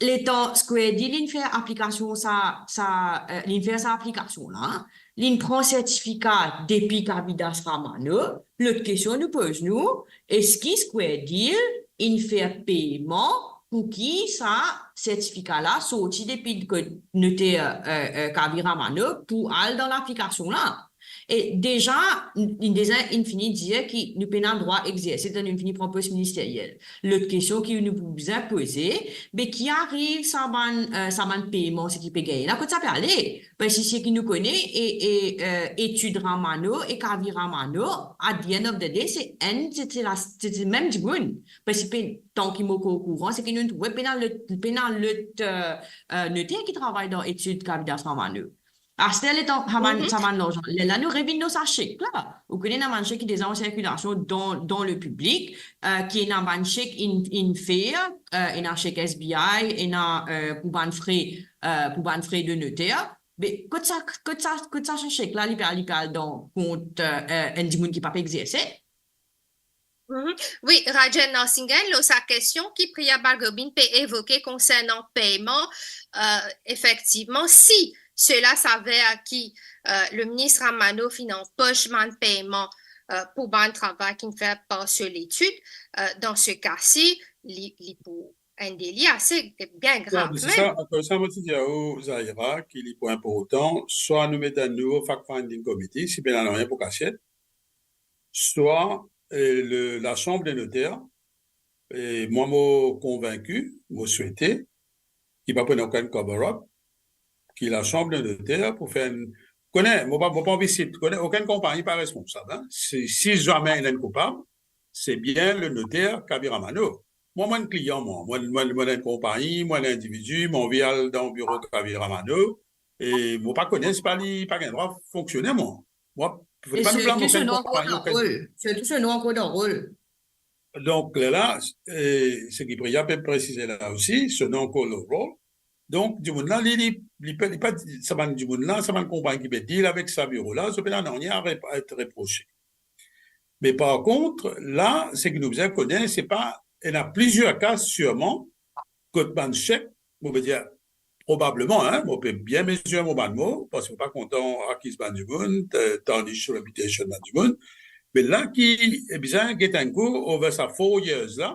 letan Square Deal inn fer aplikasion sa, sa, euh, inn fer sa aplikasion la, linn pran sertifika depi Kavidas Ramano, lot kestion nou poz nou, eski Square Deal inn fer peyman pou ki sa sertifika la sorti depi kot noter, euh, euh, Kavi Ramano pou al dan laplikasion la? E deza, n-, deza inn fini dir ki nou pena drwa egzerse, letan nou fini pran pos ministeryel. Lot kestion ki nou pou bizin poze, be ki ariv sa bann, euh, sa bann peyman, seki pe gagne la, kot sa pe ale? Parski seki nou kone, e, e, euh, etid Ramano e Kavi Ramano, at the end of the day, se enn, se, se la, se, se mem dimoun. Parski pe, tan ki mo okouran, seki nou trouve pena lot, pena lot, euh, euh, noter ki travay dan etid Kavidas Ramano. Aster, letan sa bann, Mhm. sa bann larzan, lerla nou revinn lor sa sek la. Ou kone ena bann sek ki deza an sirkilasion dan, dan le piblik, euh, ki ena bann sek inn, inn fer, euh, ena sek S B I, ena, euh, pou bann fre, euh, pou bann fre de noter. Me kot sa, kot sa, kot sa, sa sek la, li pe al, li pe al dan kont, euh, euh, enn dimoun ki pa pe egzerse? Mhm. Wi, Rajen Narasimhan, lor sa kestion ki Priya Babin pe evoke konsernan peyman, euh, efektivman, si sela saver ki, euh, le minis Ramano finn anpos bann peyman, euh, pou bann travay ki fer par so letid, euh, dan se ka si, li, li pou enn deli ase bien grav mem. Non, me se sa, akoz sa, mo ti dir aou, Zahira, ki li pou inportan, swa nou met enn nouvo fact-finding committee, si pena nanye pou kasiet, swa, eh, le, Lasanble de Noter, e mwa mo konvinki, mo swete, ki pa pou ena okenn cover-up, ki Lasanble de Noter pou fer enn, kone, mo pa, mo pa anvi sit, kone, okenn konpagni pa responsab, hein. Si, si zame ena enn koupab, se bien le noter Kaviramano. Mwa, mo enn klian, mwa, mo, mo, mo enn konpagni, mo enn individi, mo anvi al dan biro Kaviramano, e mo pa kone si pa li pa gagn drwa fonksione, mwa. Mwa, fode pa nou blam okenn konpagni, okenn... Sirtou si nou ankor dan rol. Donk, lerla, e, seki Priya pe presize la osi, si nou ankor dan rol. Donk, dimoun la, li, li, li pe, li pa, sa bann dimoun la, sa bann konpagni ki pe deal avek sa biro la, zot pena nanye a rep-, a et reprose. Me par kont, la, seki nou bizin kone, se pa, ena plizier ka sirman, kot bann sek, mo pe dir, probableman, hein, mo pe bien mezir mo bann mo, parski mo pa kontan akiz bann dimoun, eh, tarnish reputation bann dimoun. Me la ki, eh, bizin get enn kou over sa four years la,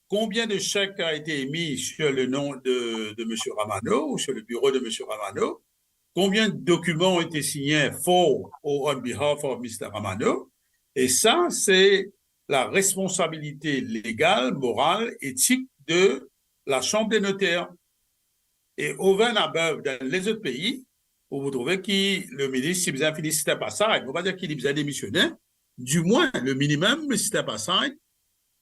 combien de chèques a été émis sur le nom de, de monsieur Ramano ou sur le bureau de monsieur Ramano? Combien de documents ont été signés for ou on behalf of mister Ramano? Et ça, c'est la responsabilité légale, morale, éthique de la Chambre des notaires. E over and above, dan lezot pei, ou pou trouve ki le minis, si bizin fini step aside, mo pa dir ki li bizin demisione, dimwin, le minimum, step aside,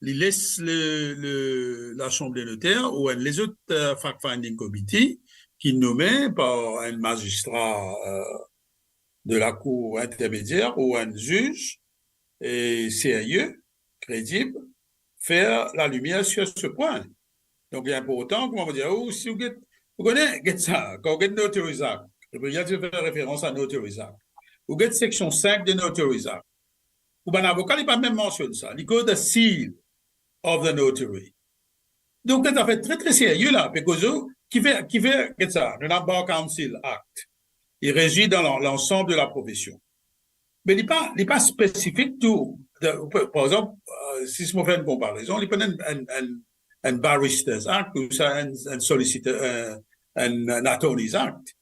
li les le, le, la Chambre des notaires ou enn lezot, euh, fact-finding committee ki nome par enn mazistra, euh, de la Cour intermédiaire ou enn ziz, e serye, kredib, fer lalimier sur ce point. Donk, li inportan, kouma mo dir, ou si ou get, ou kone, get sa, kan ou get Notaries Act, Gabriel ti fer referans a Notaries Act, ou get seksion sink de Notaries Act. Pou bann avoka, li pa mem mansionn sa. Li koz the seal of the notary. Donk, enn zafer tre, tre serye la, pe koze, ki fer, ki fer, get sa, nou ena Bar Council Act. Li rezi dan lan-, lansam de la profesion. Me li pa, li pa spesifik tou. De, par, par exanp, euh, si mo fer enn konparezon, li pa enn, enn, enn, enn Barristers Act ou sa enn, enn Solicitor, euh, enn, enn Attorneys Act.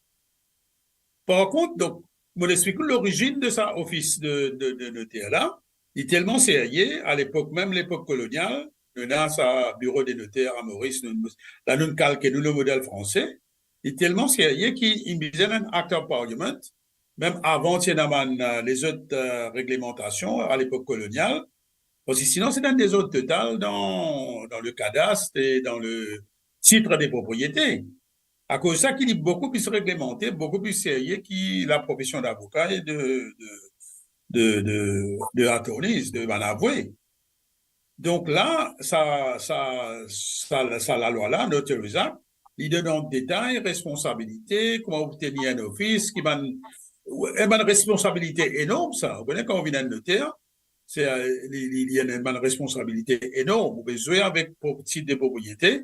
Par kont, donk, mo explik ou lorizinn de sa ofis de, de, de noter la, li telman serye, a lepok, mem lepok kolonial, nou ena sa biro de noter a Moris, nou, la nou kalke nou le model franse, li telman serye ki inn bizin enn Act of Parliament, mem avan ti ena bann, euh, lezot, euh, reglemantasion a lepok kolonial, parski sinon se enn dezord total dan, dan le kadast e dan le tit de propriete. Akoz sa ki li boukou pli reglemante, boukou pli serye ki la profesion davoka e de, de, de, de, de attorneys, de bann avwe. Donk la, sa, sa, sa, sa lalwa la, Notaries Act, li donn an detay responsabilite, kouma ou tenir enn ofis, ki bann, enn bann responsabilite enorm sa. Ou kone kan ou vinn enn noter, se, euh, li, li, li enn bann responsabilite enorm. Ou pe zwe avek pro-, tit de propriete.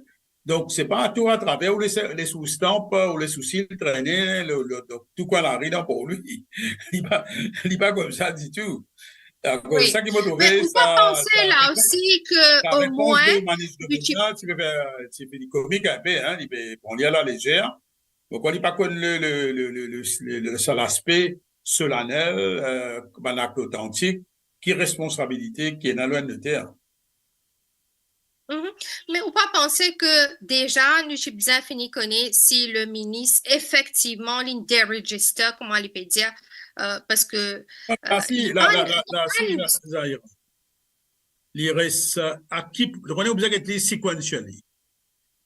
Donk, se pa tou atraver ou les, les ou stamp, ou les ou sil trene, le, le, donk, tou kwin lari dan pou li. Li pa, li pa koumsa ditou. Dakor, wi. Sa ki mo trouve, ou pa sa, panse sa la reponn, osi ke sa repons omwin de Manish Govinda, ti pe fer, ti pe li komik inpe, hein, li pe pran li a la lezer. Donk, li pa konn le, le, le, le, le, le, le, sa laspe solanel, euh, bann akt otantik, ki responsabilite ki ena lor enn noter. Mhm. Me ou pa panse ke deza nou ti bizin fini kone si le minis efektivman li deregister, kouma li pe dir, euh, parski, euh, si, li la, pa la, la, la, si, la, Zahira. Li res, euh, a ki, donk, ou bizin get li sequentially.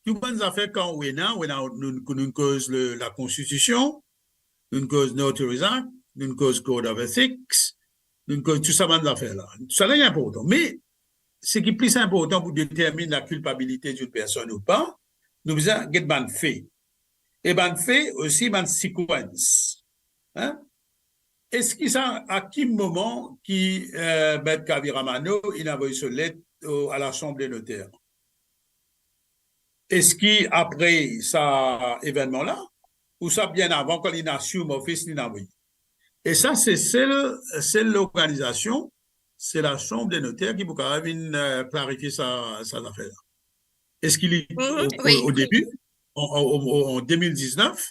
Tou bann zafer kan ou ena, ou ena, nou, nou koz le, la konstitision, nou koz Notaries Act, nou koz Code of Ethics, nou koz tou sa bann zafer la. Tou sa la, li inportan. Me, seki pli inportan pou determinn la kilpabilite d'une personne ou pa, nou bizin get bann fe. E bann fe osi, bann sequence. Hein? Eski sa, a ki moman ki, euh, Met Kaviramano inn avoy so let o, a la Chambre des notaires? Eski apre sa evennman la, ou sa bien avan, kan li inn assume office, li inn avoy? E sa, se sel, sel lorganizasion, se la Chambre des notaires ki pou kapav vinn, euh, klarifie sa, sa zafer la. Eski li, mhm, o, o, wi, o debi, an, an, o, o, an de mil diznef,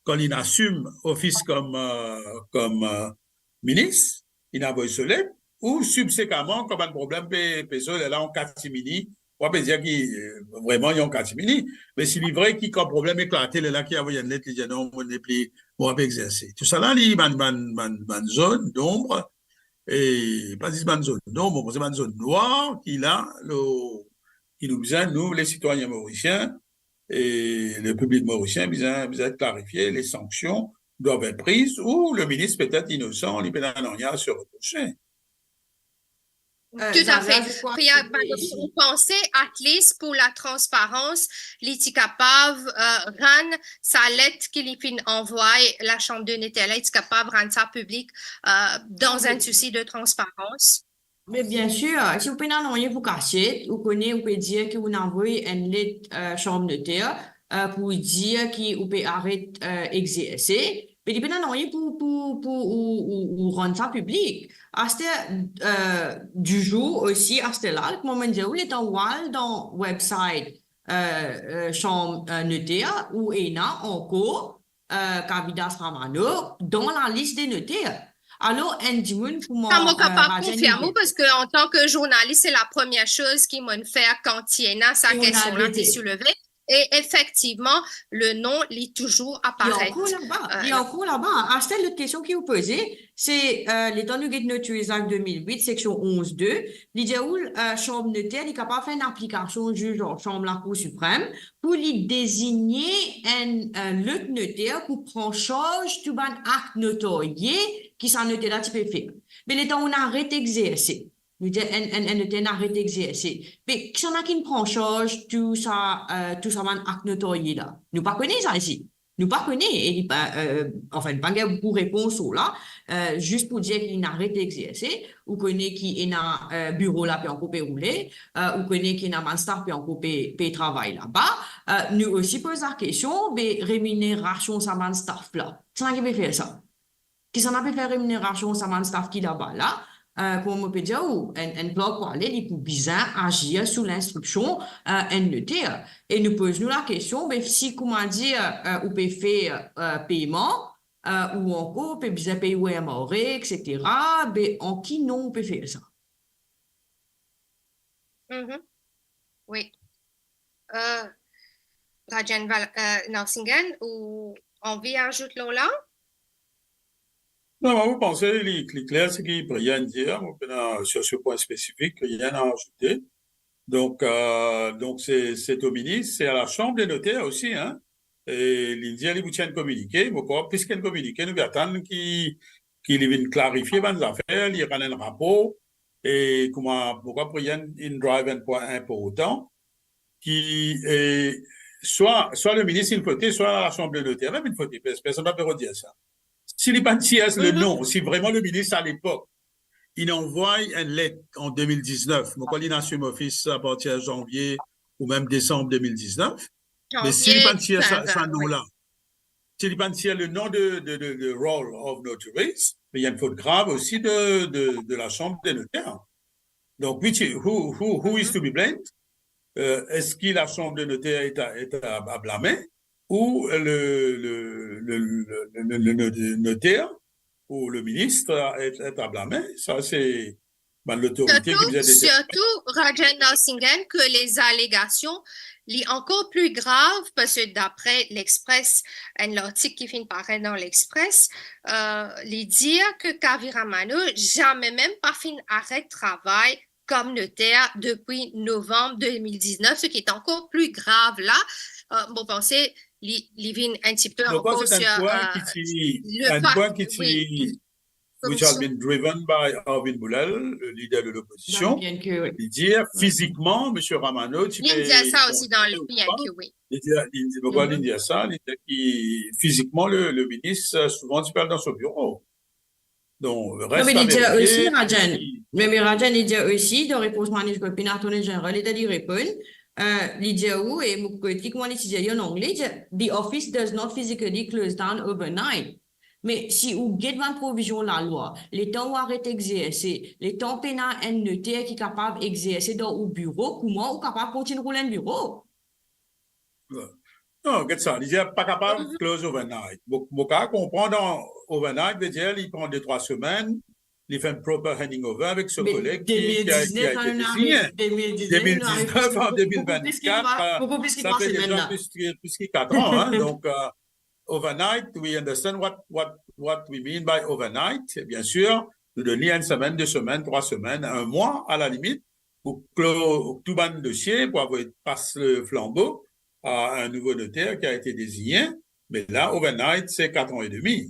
kan li inn assume office kom, euh, kom, euh, minis, inn avoy so let, ou sibsekaman, kan bann problem pe, pe sot, lerla an katimini, ou pa pe dir ki, euh, vreman, li an katimini, me si li vre ki kan problem eklate, lerla ki avoy enn let, li dir, "Non, mo nepli, pou kapav exerse. Tousala, li bann, bann, bann, bann zone d'ombre, e pa zis bann zone d'ombre, mo panse bann zone nwar ki la, lo, ki nou bizin, nou, le sitwayin morisien, e le piblik morisien bizin, bizin klarifie, les sanctions doivent être prises, ou le minis petet inosan, li pena nanye a se reproche. Euh, Tout à Zaza, fait. Je crois Priya, que pardon, ou panse, at least pou latransparans, li ti kapav, euh, rann sa let ki li finn anvway la Chambre de Notaires la, li ti kapav rann sa piblik, euh, dan enn sousi de transparans? Me bien sir, si ou pena nanye pou kasiet, ou kone, ou pe dir ki ou inn anvoy enn let, euh, Chambre de Notaires, euh, pou dir ki ou pe aret, euh, exerse, me li pena nanye pou, pou, pou ou, ou, ou rann sa piblik. Aster, euh, du jour osi, aster la, kouma mo dir ou, letan ou al dan website, euh, euh, Chambre, euh, Notaires, ou ena ankor, euh, Kavidas Ramano dan lalis de noter. Alor, enn dimoun kouma, Sa mo euh, kapav Rajan konfirme, Nidhi parski antan ki zournalis, se la premie soz ki mo'nn fer kan ti ena sa kestion la ti souleve. E efektivman, le non, li touzour Li aparet. ankor laba, li Euh, ankor laba. Aster, lot kestion ki ou poze, se, euh, letan nou get Notary Act de mil wit, seksion onz de, li dir ou, euh, Chanm Noter, li kapav fer enn aplikasion ziz an chanm Lakour Siprem pou li dezigne enn, enn lot noter pou pran sarz tou bann akt notarie ki sa noter la ti pe fer. Me letan ou'nn aret exerse, nou dir enn, enn, enn noter inn aret exerse, me kisannla ki'nn pran sarz tou sa, euh, tou sa bann akt notarie la? Nou pa kone sa isi. Nou pa kone, e li pa, euh, anfin, nou pa gagn boukou repons lor la, euh, zis pou dir ki li'nn aret exerse, ou kone ki ena, euh, biro la pe ankor pe roule, euh, ou kone ki ena bann staff pe ankor pe, pe travay laba. Euh, nou osi poz lakestion, be reminerasion sa bann staff la, kisannla ki pe fer sa? Kisannla pe fer reminerasion sa bann staff ki laba la? Euh, kouma mo pe dir ou, enn, enn klerk pou ale, li pou bizin azir sou linstriksion, euh, enn noter. E nou poz nou lakestion, be si, kouma dir, euh, ou pe fer, euh, peyman, euh, ou ankor pe bizin pey ou M R A, et cetera, be an ki non ou pe fer sa? Mhm. Wi. Euh, Rajan Val-, euh, Narasimhan, ou anvi azout lor la? Non, mo panse li, li kler seki Priya inn dir, mo pena, sur ce point spécifique, rien à ajouter. Donc, euh, donc c'est, c'est au ministre, c'est à la Chambre des notaires aussi, hein. E li dir li pou tir enn kominike, mo krwar plis ki enn kominike, nou pe atann ki, ki li vinn klarifie bann zafer, li rann enn rapor, e kouma, mo krwar Priya inn drive enn pwin inportan, ki, e, swa, swa le minis inn fote, swa Lasanble Noter mem inn fote, pers-, personn pa pe redir sa. Si li pa'nn tir le Mhm. non, si vreman le minis a lepok, inn anvoy enn let an de mil diznef, mo krwar li inn assume office apartir zanvie ou mem desanm de mil diznef, me si li Zanvie, pa'nn tir sa, fen sa non wi. la, si li pa'nn tir le non de, de, de, de Roll of Notaries, me ena enn fot grav osi de, de, de Lasanble Noter. Donc, which, who, who, who is to be blamed? Euh, eski Lasanble Noter est à, est à, à blâmer ou le, le, le, le, le, le, le notaire ou le ministre est, est à blâmer? Sa, se bann lotorite ki Sirtou, bizin determine. Sirtou, Rajan Narasimhan, ke lezalegasion, li ankor pli grav, parski dapre L'Express, enn lartik ki finn paret dan L'Express, euh, li dir ke Kavi Ramano zame mem pa finn aret travay kom noter depi novanm de mil diznef, seki ankor pli grav la. Euh, mo panse li, li vinn enn tipe Mo krwar ankor se enn sir, pwin euh, ki ti, le enn fa-, pwin ki ti, wi. which has been driven by Arvind Mulal, le leader de l'opposition. Dan le P N Q, wi. Li dir, wi, fizikman, misie Ramano ti Li pe dir sa osi dan le P N Q, wi. Li dir, li dir, mo krwar li dir sa, li dir ki fizikman, le, le minis, euh, souvan ti pe al dan so biro. Donk, Non, res me a li dir verifie, osi, Rajan, si me, me Rajan, li dir osi, dan repons Manish Gopinath, Attorney General, li dir, li reponn, euh, li dir ou, e mo kot li, kouma li ti dir an angle, li dir, "The office does not physically close down overnight." Me si ou get bann provizion lalwa, letan ou aret exerse, letan pena enn noter ki kapav exerse dan ou biro, kouma ou kapav kontign roul enn biro? Non, get sa, li dir pa kapav Mhm. close overnight. Mo, mo kapav konpran dan overnight, vedir li pran de trwa semenn, li fer enn proper handing over avek so Me koleg ki, ki a, ki a de mil diznef, ete la, nou design. ariv, de mil diznef, nou ariv de mil diznef an boukou plis ki trwa, de mil vennkat, boukou plis ki sa trwa semenn la. Sa fer deza plis ki, plis ki kat an, hein. Donk, euh, overnight, we understand what, what, what we mean by overnight. Bien sûr, nou donn li enn semenn, de semenn, trwa semenn, enn mwa, a la limit, pou klor tou bann dosie, pou avoy pas le flanbo a enn nouvo noter ki a ete dezign. Me la, overnight, se kat an edmi.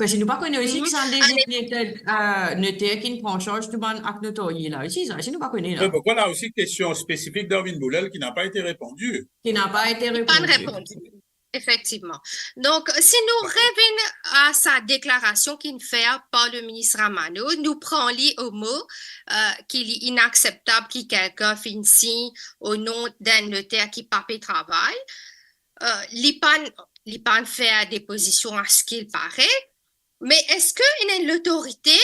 Parski nou pa kone osi ki sa lezot noter, euh, noter ki pran sarz tou bann akt notarie la osi, sa osi nou pa kone la. Oui, pourquoi là aussi, question spécifique d'Arvin Boulel qui n'a pas été répondue. Qui n'a pas été répondue. Li pa'nn reponn. Efektivman. Donk, si nou revinn a sa deklarasion ki'nn fer par le minis Ramanot, nou pran li o mo, euh, ki li inakseptab ki kelkenn finn sign o non d'enn noter ki pa pe travay. Euh, li pa'nn, li pa'nn fer depozision a ce qu'il paraît, me eski ena enn lotorite,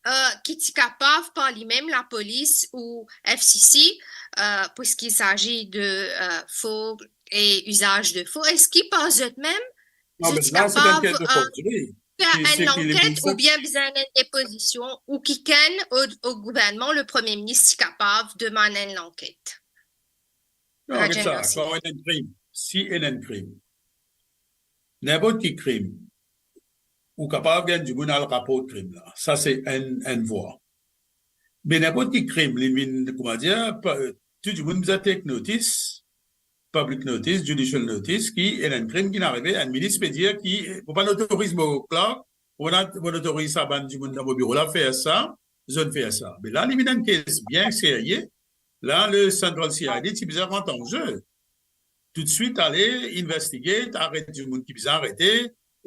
euh, ki ti kapav par limem lapolis ou F C C, euh, puisqu'il s'agit de, euh, faux et usage de faux, eski par zot mem, zot ti kapav, euh, fer enn lanket oubien bizin enn depozision ou kikenn o, o gouvernman, le Premie Minis ti kapav demann enn lanket? Non, get sa, kan ena enn krim, si ena enn krim, ninport ki krim, ou kapav gagn dimoun al raport krim la. Sa se enn, enn vwa. Me ninport ki krim, li vinn, kouma dir, pa, tou dimoun bizin take notice, public notice, judicial notice, ki ena enn krim ki'nn arive, enn minis pe dir ki, mo pa'nn otoriz mo clerk, mo pa'nn otoriz sa bann dimoun dan mo biro la fer sa, zot fer sa. Me la, li vinn enn kes bien serye. La, le Central C I D ti bizin rant an ze. Toutswit ale investigate, aret dimoun ki bizin arete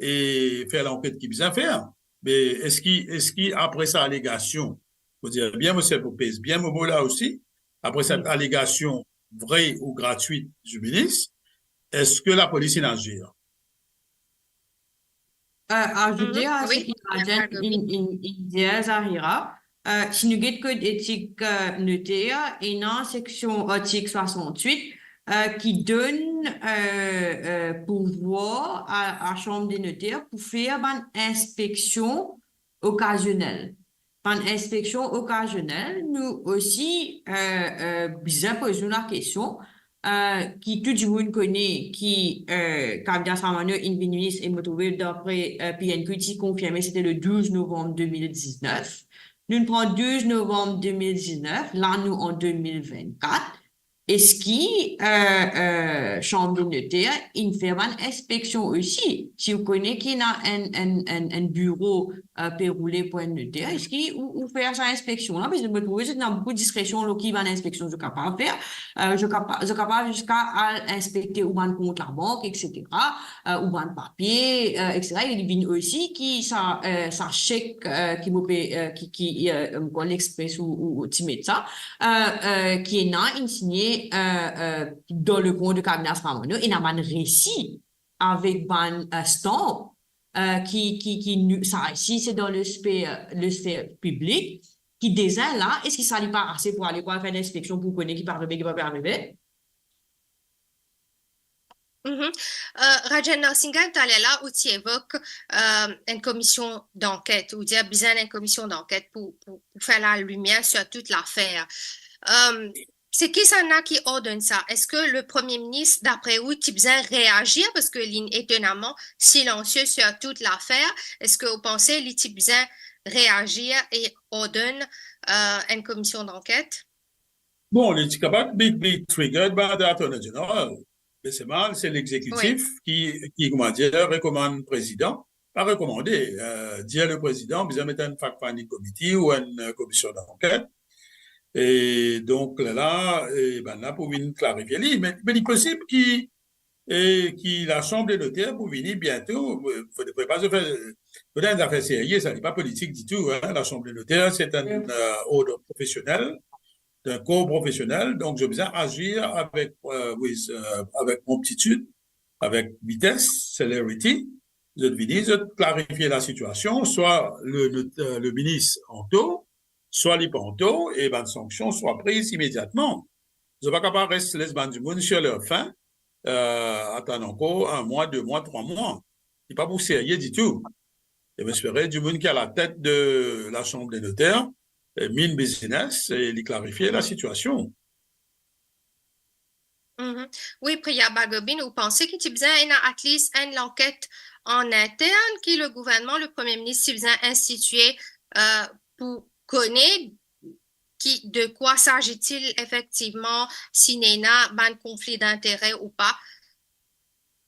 e fer lanket ki bizin fer. Me eski, eski apre sa alegasion, fo dir bien, mo servi pou pez bien mo mo la osi, apre sa alegasion vre ou gratwit, minis, eski lapolis inn azir? Euh, azoute a seki Rajen inn, inn, inn dir, Zahira, euh, si nou get kod etik, euh, noter, ena seksion artik swasannwit, euh, ki donn, euh, euh, pouvwar a, a Sanm de Noter pou fer bann inspeksion okazionel. Bann inspeksion okazionel, nou osi, euh, euh, bizin poz nou lakestion, euh, ki tou dimoun kone ki, euh, Kavita Ramanot inn vinn minis e mo trouve dapre, euh, P N Q ti konfirme, sete le douz novanm de mil diznef. Nou pran douz novanm de mil diznef, la nou an de mil vennkat. Eski, euh, euh, Sanm de Noter inn fer bann inspeksion osi? Si ou kone ki ena enn, enn, enn, enn biro, euh, pe roule pou enn noter, eski ou, ou fer sa inspeksion la? Parski mo trouve zot ena boukou diskresion lor ki bann inspeksion zot kapav fer. Euh, zot kapa-, zot kapav ziska al inspekte ou bann kont labank, et cetera, euh, ou bann papie, euh, et cetera. Li vinn osi ki sa, euh, sa sek, euh, ki mo pe, euh, ki, ki, euh, Gold Express ou, ou, ou ti met sa, euh, euh, ki ena inn signe, euh, euh, dan le kont de Kavita Ramanot, ena bann resi avek bann, euh, stamp, euh, ki, ki, ki nou, sa resi se dan le sfer, le sfer piblik, ki deza la, eski sa li pa ase pou ale pou al fer enn inspeksion pou kone ki pe arive, ki pa pe arive? Mhm. Euh, Rajen Narasimhan, taler la, ou ti evok, euh, enn komision danket, ou dir bizin enn komision danket pou, pou, pou fer lalimier sir tout lafer. Euh, se kisannla ki ordonn sa? Eski le Premie Minis, dapre ou, ti bizin reazir, parski li etonaman silansie sir tout lafer? Eski ou panse li ti bizin reazir e ordonn, euh, enn komision danket? Bon, li ti kapav be, be triggered by the Attorney General. Me se mal, se lexekitif ki, ki, kouma dir, rekomann prezidan, pa rekomande, euh, dir le prezidan bizin met enn fact-finding committee ou enn, euh, komision danket. E donk, la, e bann la pou vinn klarifie li. Me, me li posib ki e ki Lasanble Noter pou vini biento, euh, fode, fode pa zot fer, fode enn zafer serye, sa li pa politik ditou, hein, Lasanble Noter, se enn, euh, ord profesionel, enn kor profesionel, donk zot bizin azir avek, euh, with, euh, avek promptitude, avek vites, celerity, zot vini, zot klarifie lasitiasion, swa le not-, euh, le minis an tor, swa li pa an tor, e bann sanksion swa priz imediatman. Zot pa kapav res, les bann dimoun sur leur faim, euh, atann ankor enn mwa, de mwa, trwa mwa. Li pa pou serye ditou. E mo espere dimoun ki a latet de Lasanble Noter, eh, mean business e li klarifie lasitiasion. Mhm. Wi, Priya Bagobin, ou panse ki ti bizin ena at least enn lanket an intern ki le gouvernman, le Premie Minis ti bizin institie, euh, pou kone ki, de quoi s'agit-il effectivement, si ena bann konfli dintere ou pa?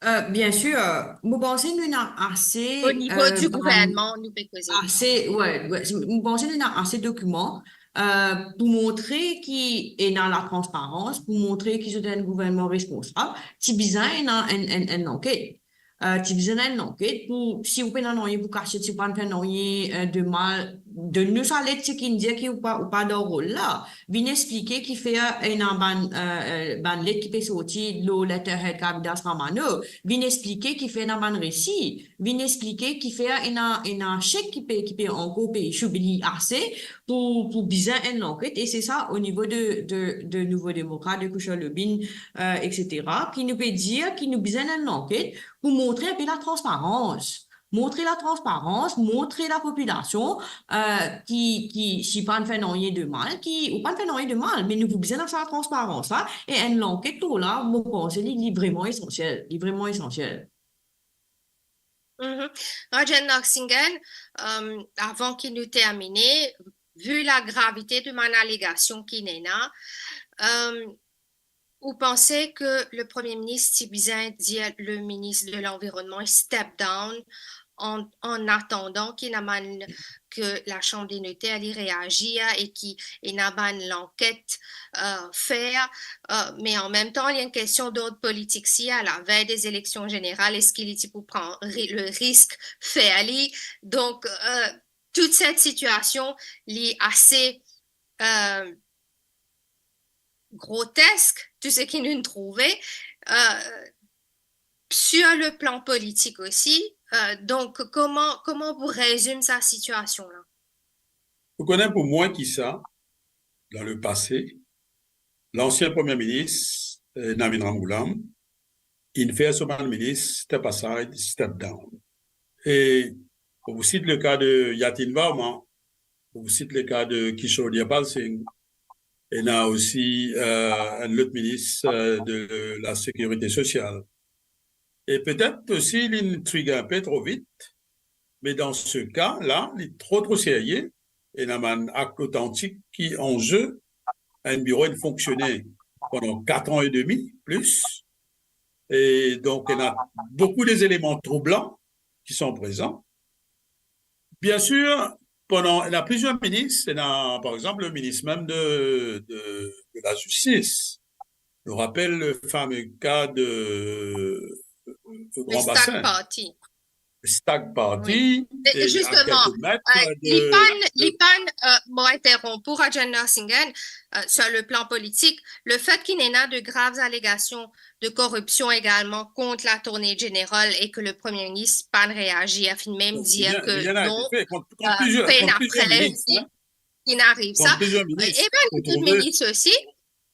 Euh, bien sûr, euh, mo panse nou ena ase, o nivo, euh, di bann gouvernman, nou pe koze. Ase, ouais, ouais, mo panse nou ena ase dokiman, euh, pou montre ki ena latransparans, pou montre ki zot enn gouvernman responsab, ti bizin ena enn, enn, enn lanket. Euh, ti bizin ena enn lanket pou, si ou pena nanye pou kasiet, si ou pa fer nanye, euh, de mal, donn nou sa let, seki dir ki ou pa, ou pa dan rol la. Vinn explike kifer ena bann, euh, euh, bann let ki pe sorti lor letterhead Kavidas Ramano. Vinn explike kifer ena bann resi. Vinn explike kifer ena, ena sek ki pe, ki pe ankor pe issue, li ase pou, pou bizin enn lanket. E se sa, o nivo de, de, de Nouvo Demokrat, de Kushal Lubin, euh, et cetera, ki nou pe dir ki nou bizin enn lanket pou montre inpe latransparans. Montre latransparans, montre lapopilasion, euh, ki, ki, si pa fer nanye de mal, ki, ou pa fer nanye de mal, me nou pou bizin sa latransparans la, e enn lanket tour la, mo panse li, li vreman esansiel, li vreman esansiel. Mhm. Rajen Narasimhan, euh, avan ki nou termine, vu la gravite de bann alegasion ki ena, euh, ou panse ke le Premie Minis ti bizin dir le minis de Lanvironnman step down an, an atandan ki ena bann, ke Lasam de Noter li reazir e ki ena bann lanket, euh, fer, euh, me an mem tan, li enn kestion d'ord politik. Si a la vey de eleksion zeneral, eski li ti pou pran ri-, le risk fer li? Donk, euh, tout set sitiasion, li ase, euh, grotesk, tou seki nou trouve, euh, sur le plan politik osi. Euh, donk, kouma, kouma ou rezim sa sitiasion la? Ou kone, pou mwa ki sa, dan le pase, lansien Premie Minis, euh, Navin Ramgoolam, inn fer so bann minis step aside, step down. E pou sit le ka de Yatin Verma, pou sit le ka de Kishore Deepal Singh, ena osi, euh, enn lot minis, euh, de la Sécurité Sociale. E petet osi, li trigger inpe tro vit, me dan se ka la, li tro, tro serye, ena bann akt otantik ki an ze, enn biro inn fonksione pandan kat an e demi, plis, e donk, ena boukou de zeleman troublan ki sont prezan. Bien sir, pandan, ena plizier minis, ena, par exanp, le minis mem de, de, de lazistis. Nou rapel le fame ka de, de Grand Bassin. Stag Party. Stag Party, wi. E, e zisteman, a kelke met, euh, de, li pann, de li pann, euh, mo interonp ou, Rajen Narasimhan, euh, sur le plan politik, le fet ki ena de grav alegasion de koripsion egalman kont Latorne Zeneral e ke le Premie Minis pann reazir, finn mem dir ke non, euh, pena prev ki, ki ariv sa. Bon, rien, rien n'a été fait. Kont, kont plizier minis, hein. Kont plizier minis. E bann lot minis osi.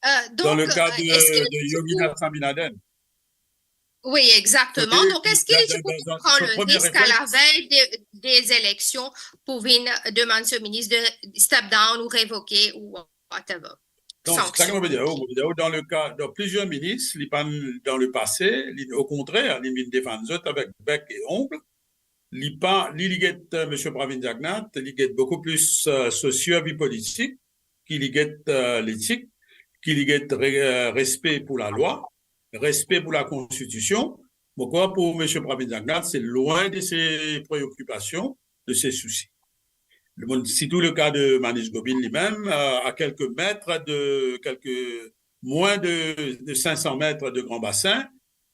Euh, donk, dan le ka, euh, de, eski de Yoginath Swaminathan. Wi, exakteman. Donk, eski li ti pou pran le risk a la vey de, de eleksion pou vinn demann so minis de step down ou revoke ou whatever. Non, se sa ki mo pe dir, mo pe dir, dan le ka, dan plizier minis, li pann, dan le pase, li, okontrer, li vinn defann zot avek bek e ong. Li pa, li, li get, euh, Misie Pravin Jagannath, li get boukou plis, euh, so sirvi politik, ki li get, euh, letik, ki li get re-, euh, respe pou lalwa, respe pou lakonstitision. Mo krwar pou Misie Pravin Jagannath, se lwin de se preokipasion, de se sousi. Lemonn, sirtou le ka de Manish Gobin limem, euh, a kelke met de, kelke, mwin de, de sink san met de Grand Bassin,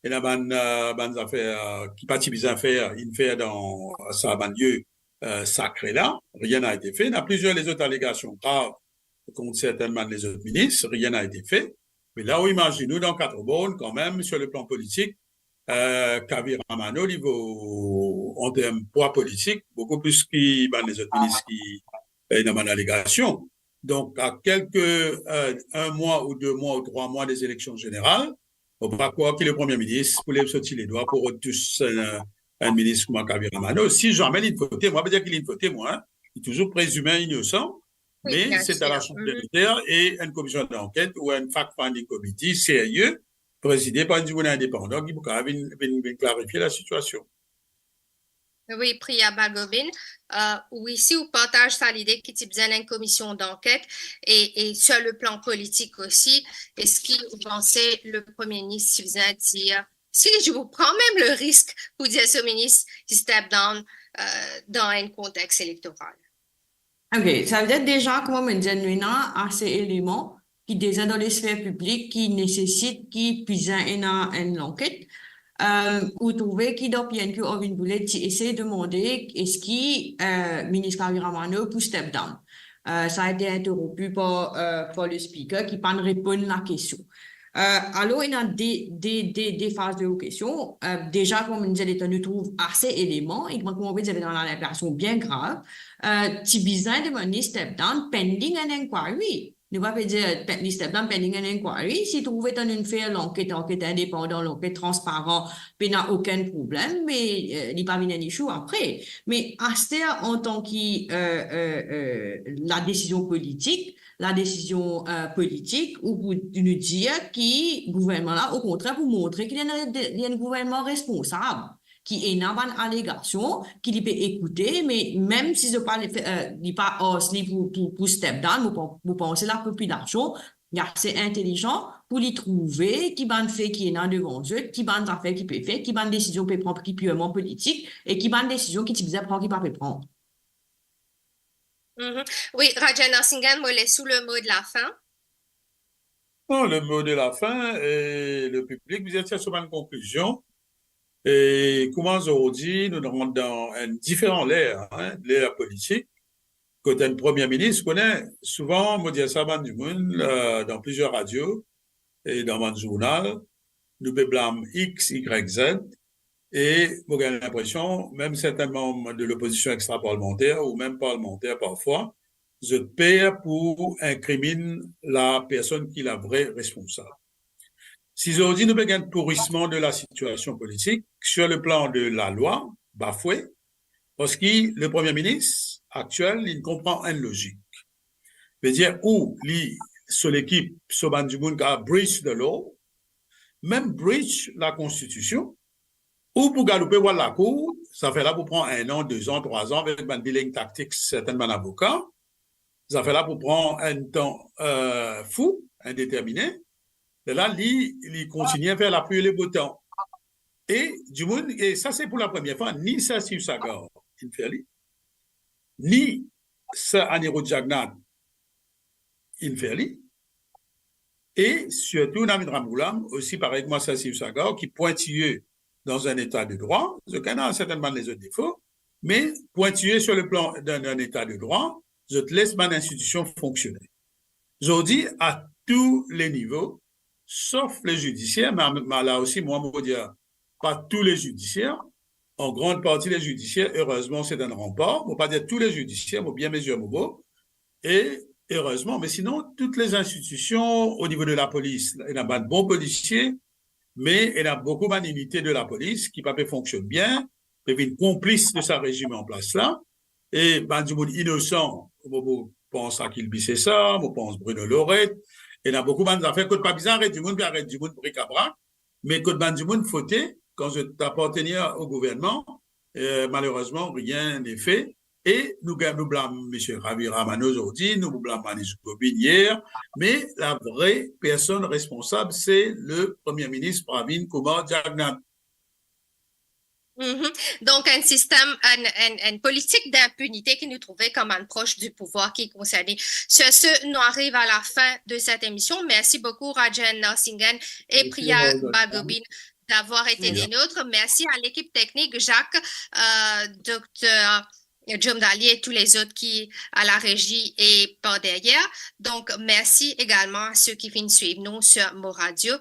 ena bann, euh, bann zafer, euh, ki pa ti bizin fer, inn fer dan sa bann lie, euh, sakre la, rien n'a été fait. Ena plizier lezot alegasion grav kont sertin bann lezot minis, rien n'a été fait. Me la ou imazinn ou dan kat born kanmem, sur le plan politik, euh, Kavi Ramano, li vo, an term pwa politik, boukou plis ki bann lezot minis ki, euh, ena bann alegasion. Donk, a kelke, euh, enn mwa ou de mwa ou trwa mwa de eleksion zeneral, mo pa krwar ki le Premie Minis pou lev so ti ledwa pou rod tous, euh, enn minis kouma Kavi Ramano. Si zame li inn fote, mo pa dir ki li inn fote, mwa, hein. Li touzour prezime inosan, wi, me bien sir, se a Lasanble de Noter e enn komision d'anket ou enn fact-finding committee serye prezide par enn dimoun indepandan ki pou kapav vinn, vinn, vinn klarifie lasitiasion. Wi, Priya Bagobin, euh, ou isi ou partaz sa lide ki ti bizin enn komision danket e, e sur le plan politik osi, eski ou panse le Premie Minis ti bizin dir, si li pou pran mem le risk pou dir so minis ti step down, euh, dan enn kontex elektoral? Ok, savedir deza, kouma mo dir, nou ena ase eleman ki deza dan lesfer piblik, ki nesesit, ki bizin ena enn lanket. Euh, ou trouve ki dan P N Q, Arvind Boulay ti esey demande eski, euh, minis Ravi Ramanno pou step down. Euh, sa a ete interonpi par, euh, par le Speaker ki pa'nn reponn lakestion. Euh, alor, ena de, de, de, de faz de kestion. Euh, deza, kouma mo dir, letan nou trouv ase eleman, e kouma mo pe dir, dan la linfrasion bien grav, euh, ti bizin demann li step down pending an inquiry. Nou pa pe dir pe-, li step down pending an inquiry. Si trouve letan nou fer lanket, lanket indepandan, lanket transparan, pena okenn problem, me, euh, li pa vinn enn issue apre. Me aster, antan ki, euh, euh, euh, ladesizion politik, ladesizion, euh, politik, ou pou nou dir ki gouvernman la, okontrer, pou montre ki li enn, li enn gouvernman responsab, ki ena bann alegasion, ki li pe ekoute, me mem si zot pa, euh, li pa ask li pou, pou, pou step down, mo pa, mo panse lapopilasion, li ase intelizan pou li trouve ki bann fe ki ena devan zot, ki bann zafer ki pe fer, ki bann desizion pe pran ki pirman politik, e ki bann desizion ki ti bizin pran ki pa pe pran. Mhm. Wi, Rajendra Singhan, mo les ou le mo de la fin. Non, le mo de la fin, e le piblik bizin tir so bann konklizion. E kouma zordi, nou rant dan enn diferan ler, hein, ler politik. Kot enn Premie Minis, kone, souvan, mo dir sa bann dimoun, euh, dan plizier radio, e dan bann zournal, nou pe blam X, Y, Z, e mo gagn linpresion, mem sertin manb de lopozision extraparlmanter ou mem parlmanter parfwa, zot per pou inkriminn lapersonn ki la vre responsab. Si zordi nou pe gagn pourisman de lasitiasion politik, sur le plan de lalwa, bafwe, parski le Premie Minis aktiel, li konpran enn lozik. Vedir ou li, so lekip, so bann dimoun ki a breach the law, mem breach lakonstitision, ou pou galoupe al lakour, zafer la pou pran enn an, de zan, trwa zan avek bann delaying tactics sertin bann avoka, zafer la pou pran enn tan, euh, fou, indetermine. Lerla li, li kontigne fer lapli e lebetan. E dimoun, e sa se pou lapremier fwa, ni Sir Sivsagar inn fer li, ni Sir Anirudh Jagannath inn fer li, e sirtou Ravindra Murlam osi, parey kouma Sir Sivsagar, ki pwintiye dan enn eta de drwa, zot ena sertin bann lezot defo, me pwintiye sur le plan dan, dan enn eta de drwa, zot les bann institision fonksione. Zordi, a tou le nivo, sof le zidisier, me, me la osi, mwa, mo dir, pa tou le zidisier, an gran parti le zidisier, erezman, se enn ranpar, mo pa dir tou le zidisier, mo bien mezir mo mo, e erezman, me sinon, tou le institision, o nivo de lapolis, ena bann bon polisie, me ena boukou bann inite de lapolis ki pa pe fonksionn bien, pe vinn konplis de sa rezim an plas la, e bann dimoun inosan, mo, mo pans Akhil Bisesa, mo pans Bruno Lauret, ena boukou bann zafer kot pa bizin aret dimoun, pe aret dimoun brikabrak, me kot bann dimoun fote, kan zot apartenir o gouvernman, eh, malerezman, rien n'est fait, e nou gagn, nou blam misie Ravi Ramanno zordi, nou blam Manish Gobin yer, me la vre personn responsab, se le Premie Minis Pravin Kumar Jagannath. Mhm. Donk, enn sistem, enn, enn, enn politik dinpinite ki nou trouve kan bann pros di pouvwar ki konserne. Sur ce, nou ariv a la fin de cette émission. Merci beaucoup, Rajen Narasimhan et Priya Bagobin, d'avoir été des nôtres. Merci à l'équipe technique, Jacques, euh, docteur Jomdali et tous les autres qui à la régie et par derrière. Donc, merci également à ceux qui viennent suivre nous sur Mo Radio.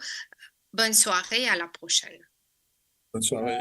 Bonne soirée, à la prochaine. Bonne soirée.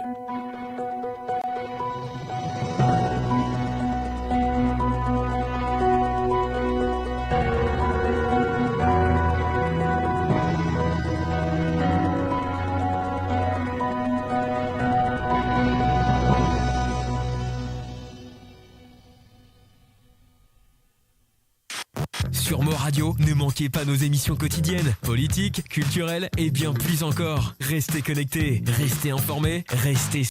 Sur Mo Radio, ne manquez pas nos émissions quotidiennes, politiques, culturelles et bien plus encore. Restez connectés, restez informés, restez